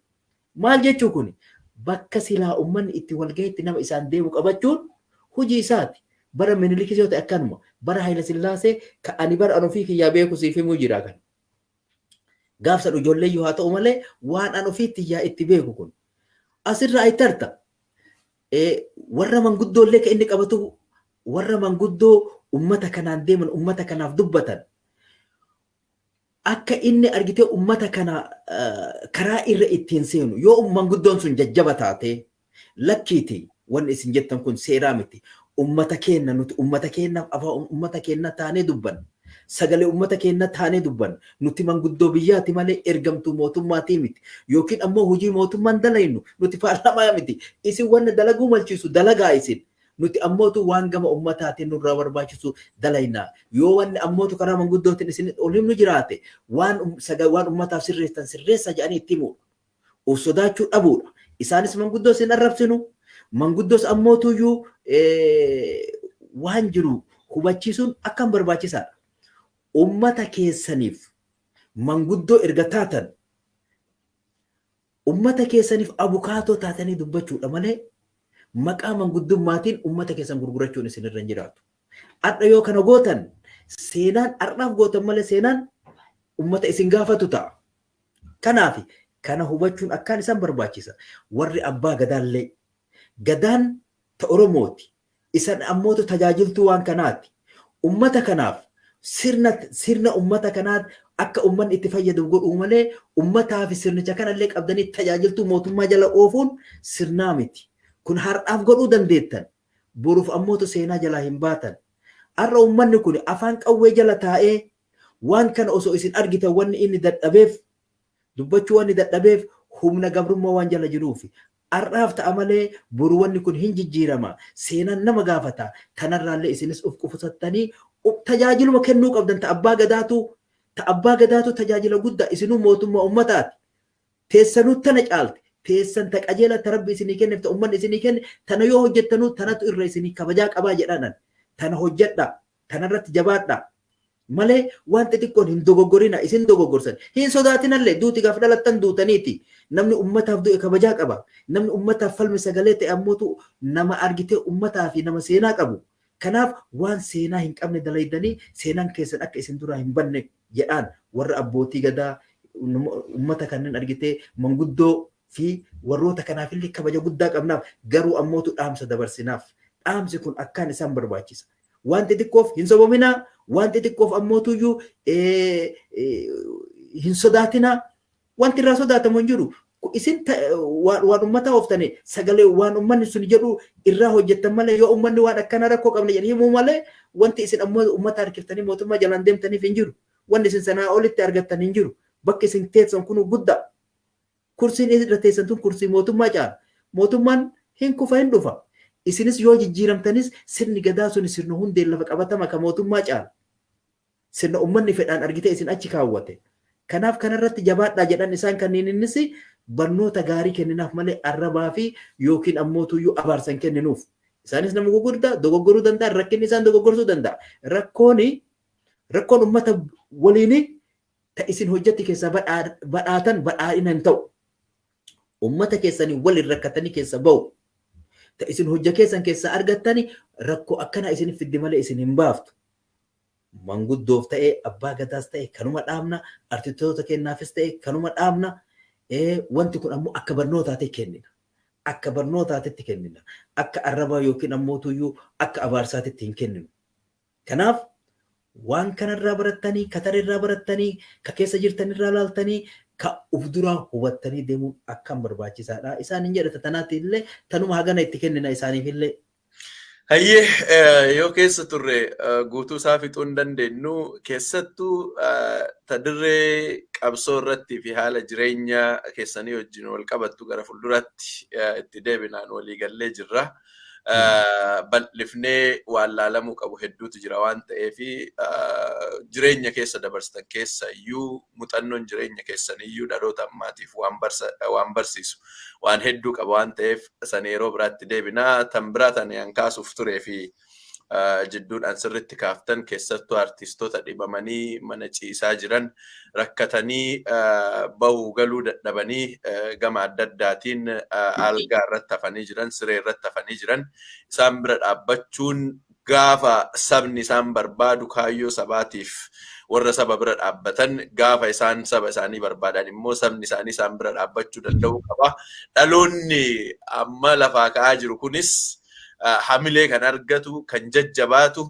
Maal jechuu kuni? Bakka silaa uummanni itti wal gahetti nama isaan deemu qabachuun hojii isaati. Bara Minilikis yoo ta'e akkanuma, bara Haayila Sillaasee ka ani bara an ofii kiyyaa beeku siif himuu jira kan. Gaafsan ijoollee yoo haa ta'u malee waan an ofiitti yaa itti beeku kun. Asirraa itti harta. Warra manguddoo illee kan inni qabatu, warra manguddoo ummata kanaan deeman, ummata kanaaf dubbatan. Akka inni argitee ummata kana karaa irra ittiin seenu, yoo manguddoon sun jajjaba taate, "Lakkiiti, wanni isin jettan kun seeraa miti. Ummata keenya, nuti ummata keenyaaf afaan ummata keenya taanee dubbanna. Sagalee ummata keenya taanee dubbanna. Nuti manguddoo biyyaati malee ergamtuu mootummaatii miti. Yookiin ammoo hojii mootummaan dalaynu, nuti paarlaamaa miti. Isin wanna dalaguu malchiisu dalagaa isin. Nuti ammootu waan gama ummataatiin nurraa barbaachisu dalaynaa. Yoo wanni ammootu karaa manguddootiin isin ol himnu jiraate, waan ummataaf sirreessan sirreessa" jedhanii itti himuudha. Of sodaachuu dhabuudha. Isaanis manguddoo isin arrabsinu. Manguddoos ammootuyyuu waan jiru hubachiisuun akkam barbaachisaadha. Ummata keessaniif manguddoo erga taatan, ummata keessaniif abukaatoo taatanii dubbachuudha malee maqaa manguddummaatiin ummata keessan gurgurachuun isinirra hin jiraatu. Har'a yoo kana gootan, seenaan har'aaf gootan malee seenaan ummata isin gaafatu ta'a. Kanaaf kana hubachuun akkaan isaan barbaachisa. Warri abbaa gadaallee, gadaan ta Oromooti. Isan ammootu tajaajiltuu waan kanaati. Ummata kanaaf sirna ummata kanaa akka ummanni itti fayyadamu godhuu malee ummataa fi sirnicha kanallee qabdanii tajaajiltuu mootummaa jala oofuun sirnaa miti. Kun har'aaf godhuu dandeettan. Boruuf ammootu seenaa jalaa hin baatan. Har'a ummanni kun afaan qawwee jala taa'ee waan kana osoo isin argitan wanni inni dadhabeef dubbachuu, wanni dadhabeef humna gabrummaa waan jala jiruufi. Har'aaf ta'a malee boru wanni kun hin jijjiirama. Seenaan nama gaafata. Kanarraallee isinis of qusattanii tajaajiluma kennuu qabdan ta abbaa gadaatu tajaajila guddaa, isinuu mootummaa ummataati. Teessanuu tana caalti. Teessan ta qajeela ta Rabbi isinii kenneef, ta uummanni isinii kenne, tana yoo hojjettanuu tanatu irra isinii kabajaa qabaa jedhanan. Tana hojjedha, tanarratti jabaadha. Malee waan xixiqqoon hin dogoggorina, isin dogoggorsan. Hin sodaatinallee, duuti gaafa dhalattan duutaniiti. Namni ummataaf du'e kabajaa qaba. Namni ummataaf falme sagalee ta'e ammootu nama argitee ummataa fi nama seenaa qabu. Kanaaf waan seenaa hin qabne dalaydanii seenaan keessan akka isin duraa hin banne jedhaan warra abbootii gadaa, ummata kanneen argitee manguddoo fi warroota kanaafillee kabaja guddaa qabnaaf, garuu ammootu dhaamsa dabarsinaaf. Dhaamsi kun akkaan isaan barbaachisa. Waan xixiqqoof hin sobominaa, waan xixiqqoof ammootuyyuu hin sodaatinaa. Wanti irraa sodaatamu hin jiru. Isin waan uummataa ooftanii sagalee waan uummanni sun jedhu irraa hojjettan malee, yoo uummanni waan akkana rakkoo qabne jedhanii himuu malee, wanti isin ammoo uummata harkiftanii mootummaa jalaan deemtaniif hin jiru. Wanni isin sanaa olitti argattan hin jiru. Bakki isin teessan kun guddaa. Kursiin irra teessan tun kursii mootummaa caala. Mootummaan hin kufa, hin dhufa. Isinis yoo jijjiiramtanis sirni gadaa sun sirna hundeen lafa qabatama kan mootummaa caala. Sirna uummanni fedhaan argite isin achi kaawwate. Kanaaf kanarratti jabaadhaa jedhan. Isaan kanneen innis barnoota gaarii kenninaaf malee arrabaa fi yookiin ammootuyyuu abaarsan kenninuuf. Isaanis nama gurguddaa dogoggoruu danda'a, rakkinni isaan dogoggorsuu danda'a. Rakkooni rakkoon uummata waliin ta isin hojjetti keessaa badhaatan badhaadhina hin ta'u. Uummata keessanii waliin rakkatanii keessa ba'u. Ta isin hojja keessan keessaa argattani rakkoo akkanaa isin fiddi malee isin hin baaftu. Manguddoof ta'ee, abbaa gadaas ta'e kanuma dhaabna, artistoota kennaafis ta'e kanuma dhaabna. Wanti kun ammoo akka barnootaatti kennina. Akka barnootaatti kennina. Akka arrabaa yookiin ammoo tuyyuu akka abaarsaatitti hin kenninu. Kanaaf waan kanarraa barattanii, katarirraa barattanii, ka keessa jirtanirraa laaltanii, ka uf duraa hubattanii deemuun akkam barbaachisaadha. Isaan hin jedhata tanaatti illee tanuma hagana itti kennina isaaniif illee. Hayyee, yoo keessa turre guutuu isaa fixuu hin dandeenyu, keessattuu tadirree qabsoo irratti fi haala jireenya keessanii wajjin wal qabattu gara fuulduratti itti deebinaan walii gallee jirra. Bal'ifnee waan laalamuu qabu hedduutu jira waan ta'eef, jireenya keessa dabarsitan keessa iyyuu muuxannoon jireenya keessan iyyuu dhaloota ammaatiif waan barsiisu waan hedduu qaba waan ta'eef, san yeroo biraatti deebinaa. Tan biraa tan an kaasuuf turee fi jidduudhaan sirritti kaaftan, keessattuu artistoota dhibamanii mana ciisaa jiran, rakkatanii bahuu galuu dadhabanii, gama adda addaatiin algaa irratti hafanii jiran, siree irratti hafanii jiran, isaan bira dhaabbachuun gaafa sabni isaan barbaadu kaayyoo sabaatiif warra saba bira dhaabbatan, gaafa isaan saba isaanii barbaadan immoo sabni isaanii isaan bira dhaabbachuu danda'uu qaba. Dhaloonni amma lafaa ka'aa jiru kunis hamilee kan argatu, kan jajjabaatu,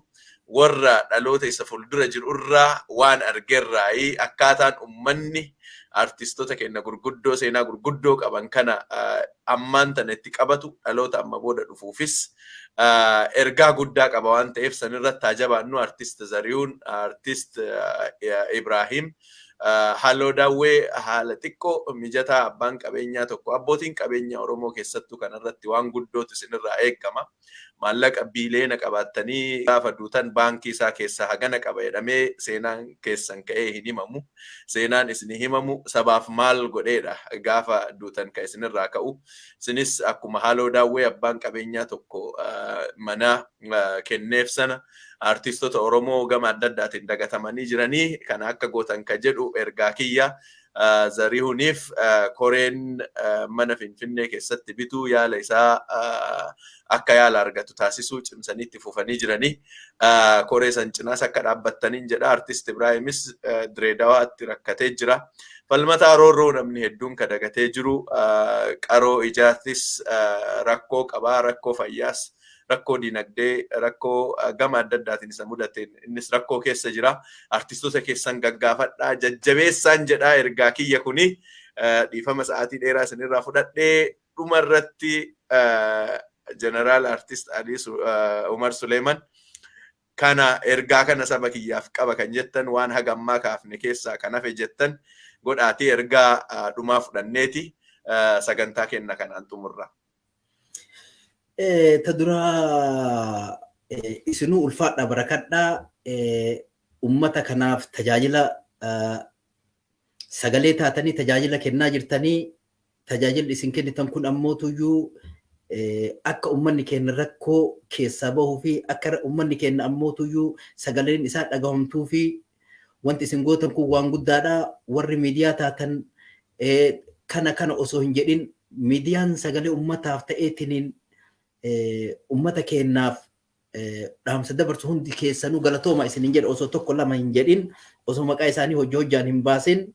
warra dhaloota isa fuuldura jiru irraa waan argerraayi. Akkaataan ummanni artistoota keenya gurguddoo seenaa gurguddoo qaban kana ammaan tana itti qabatu dhaloota amma booda dhufuufis ergaa guddaa qaba waan ta'eef, sanirratti haa jabaannu. Artist Zariyuun, Artist Ibrahim Halloo Daawwee, haala xiqqoo mijataa abbaan qabeenyaa tokko, abbootiin qabeenya Oromoo keessattuu kanarratti waan guddootu isinirraa eegama. Maallaqa biileena qabaattanii gaafa duutan baankii isaa keessaa hagana qaba jedhamee seenaan keessan ka'ee hin himamu. Seenaan isinii himamu sabaaf maal godheedha gaafa duutan ka isinirraa ka'u. Isinis akkuma Haaloo Daawwee abbaan qabeenyaa tokko mana kenneef sana, artistoota Oromoo gama adda addaatiin dagatamanii jiranii kana akka gootan ka jedhu ergaa kiyya. Zarihuniif koreen mana Finfinnee keessatti bituu, yaala isaa akka yaala argatu taasisuu cimsanii itti fufanii jiranii. Koree san cinaas akka dhaabbattaniin jedha. Artist Ibraahimis Direedawaatti rakkatee jira. Falmataa Roorroo namni hedduun ka dagatee jiru, qaroo ijaatis rakkoo qabaa, rakkoo fayyaas, rakkoo dinagdee, rakkoo gama adda addaatiin isa mudateen innis rakkoo keessa jira. Artistoota keessan gaggaafadhaa, jajjabeessaan jedhaa ergaa kiyya kuni. Dhiifama sa'aatii dheeraa isinirraa fudhadhee. Dhuma irratti Jeneraal Artist Alii Umar Suleeman, kana ergaa kana saba kiyyaaf qaba kan jettan, waan haga ammaa kaafne keessaa kan hafe jettan godhaatii ergaa dhumaa fudhanneeti sagantaa kenna kanaan xumurra. Ta duraa isinuu ulfaadha, barakadhaa. Ummata kanaaf tajaajila sagalee taatanii tajaajila kennaa jirtanii. Tajaajilli isin kennitan kun ammootuyyuu akka uummanni keenya rakkoo keessaa bahuu fi akka uummanni keenya ammootuyyuu sagaleen isaa dhagahamtuu fi wanti isin gootan kun waan guddaadha. Warri miidiyaa taatan kana kana osoo hin jedhin miidiyaan sagalee uummataaf ta'eetiniin uummata keenyaaf dhaamsa dabarsu hundi keessanuu galatooma isiniin jedha osoo tokko lama hin jedhin, osoo maqaa isaanii hojii hojjaan hin baasin.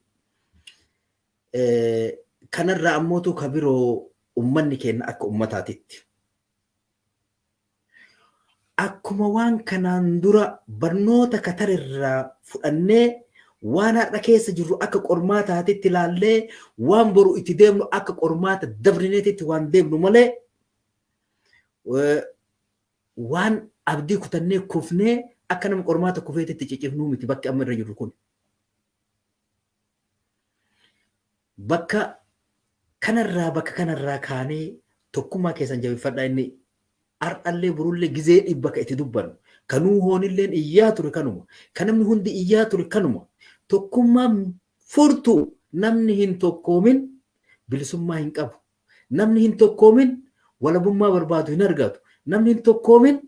Kanarraa ammootu ka biroo uummanni keenya akka uummataatitti. Akkuma waan kanaan dura barnoota katararraa fudhannee, waan har'a keessa jirru akka qormaataatitti ilaallee, waan boru itti deemnu akka qormaata dabrineetitti waan deemnu malee, waan abdii kutannee kufnee akka nama qormaata kufeetitti cicifnuu miti bakki amma irra jirru kun. Bakka kanarraa kaanee tokkummaa keessan jabeeffadhaa. Inni har'allee borullee gizee dhibba ka itti dubbannu. Kanuu hoonilleen iyyaa ture kanuma. Kan namni hundi iyyaa ture kanuma. Tokkummaan furtuu. Namni hin tokkoomin bilisummaa hin qabu. Namni hin tokkoomin walabummaa barbaadu hin argatu. Namni hin tokkoomin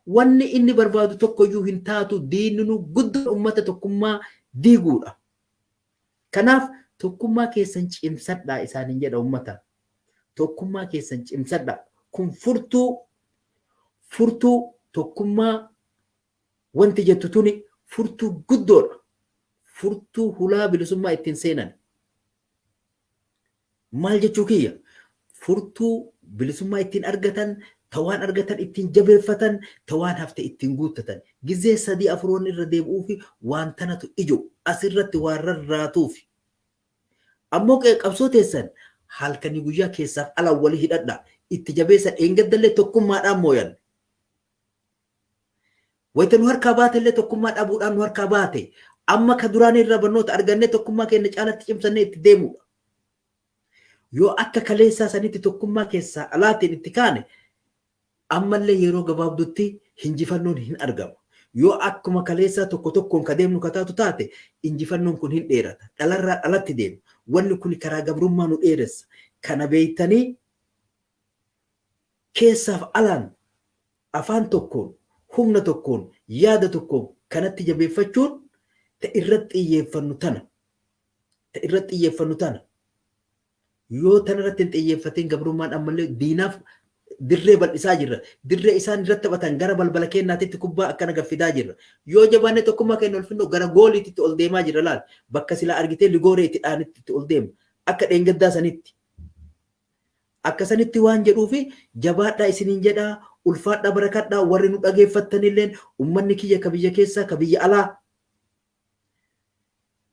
wanni inni barbaadu tokkoyyuu hin taatu. Diinni nu guddoo ummata tokkummaa diiguudha. Kanaaf tokkummaa keessan cimsadhaa isaaniin jedha ummata. Tokkummaa keessan cimsadhaa. Kun furtuu, furtuu tokkummaa wanti jettu tuni furtuu guddoodha. Furtuu hulaa bilisummaa ittiin seenan. Maal jechuu kiyya? Furtuu bilisummaa ittiin argatan, tawaan argatan ittiin jabeeffatan, tawaan hafte ittiin guuttatan. Gizee sadii afuroon irra deebi'uu fi waan tanatu ijo asirratti waan rarraatuufi. Ammoo qabsoo teessan halkanii guyyaa keessaaf ala walii hidhadha. Itti jabeessa. Dheengaddallee tokkummaadhaan mooyan. Wayita nu harkaa baatellee tokkummaa dhabuudhaan nu harkaa baate. Amma ka duraan irra barnoota argannee tokkummaa keenya caalatti cimsannee itti deemudha. Yoo akka kaleessaa sanitti tokkummaa keessaa alaatiin itti kaane, ammallee yeroo gabaabdutti injifannoon hin argamu. Yoo akkuma kaleessaa tokko tokkoon ka deemnu ka taatu taate, injifannoon kun hin dheerata. Dhalarraa dhalatti deema. Wanni kun karaa gabrummaa nu dheeressa. Kana beektanii keessaaf alaan afaan tokkoon, humna tokkoon, yaada tokkoon kanatti jabeeffachuun ta irratti xiyyeeffannu tana. Ta irratti xiyyeeffannu tana. Yoo tana irratti hin xiyyeeffatin, gabrummaan ammallee diinaaf dirree bal'isaa jirra. Dirree isaan irratti taphatan gara balbala keenyaatitti kubbaa akkana gaffidaa jirra. Yoo jabaannee tokkummaa keenya ol finnu, gara gooliitti ol deemaa jirra laal. Bakka silaa argitee ligooree itti dhaanitti ol deema. Akka dheengaddaa sanitti. Akka sanitti waan jedhuufi jabaadhaa isiniin jedhaa, ulfaadhaa, barakadhaa. Warri nu dhageeffattanilleen, ummanni kiyya ka biyya keessaa, ka biyya alaa.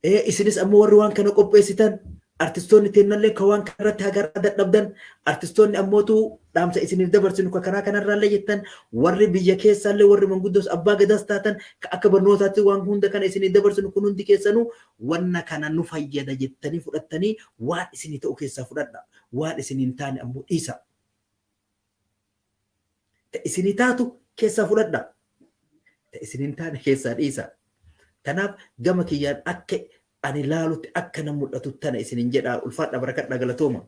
Isinis ammoo warri waan kana qopheessitan, artistoonni teennallee ka waan kanarratti hagarraa dadhabdan, artistoonni ammootu dhaamsa isiniif dabarsinu ka karaa kanarraallee jettan, warri biyya keessaallee, warri manguddoos abbaa gadaas taatan, ka akka barnootaatti waan hunda kana isiniif dabarsinu kun, hundi keessanuu wanna kana nu fayyada jettanii fudhattanii waan isinii ta'u keessaa fudhadha. Waan isinii hin taane ammoo dhiisa. Ta isinii taatu keessaa fudhadha. Ta isinii hin taane keessaa dhiisa. Kanaaf gama kiyyaan akka ani laalutti, akka na mul'atu tana isinin jedha. Ulfaadha, barakadha, galatooma.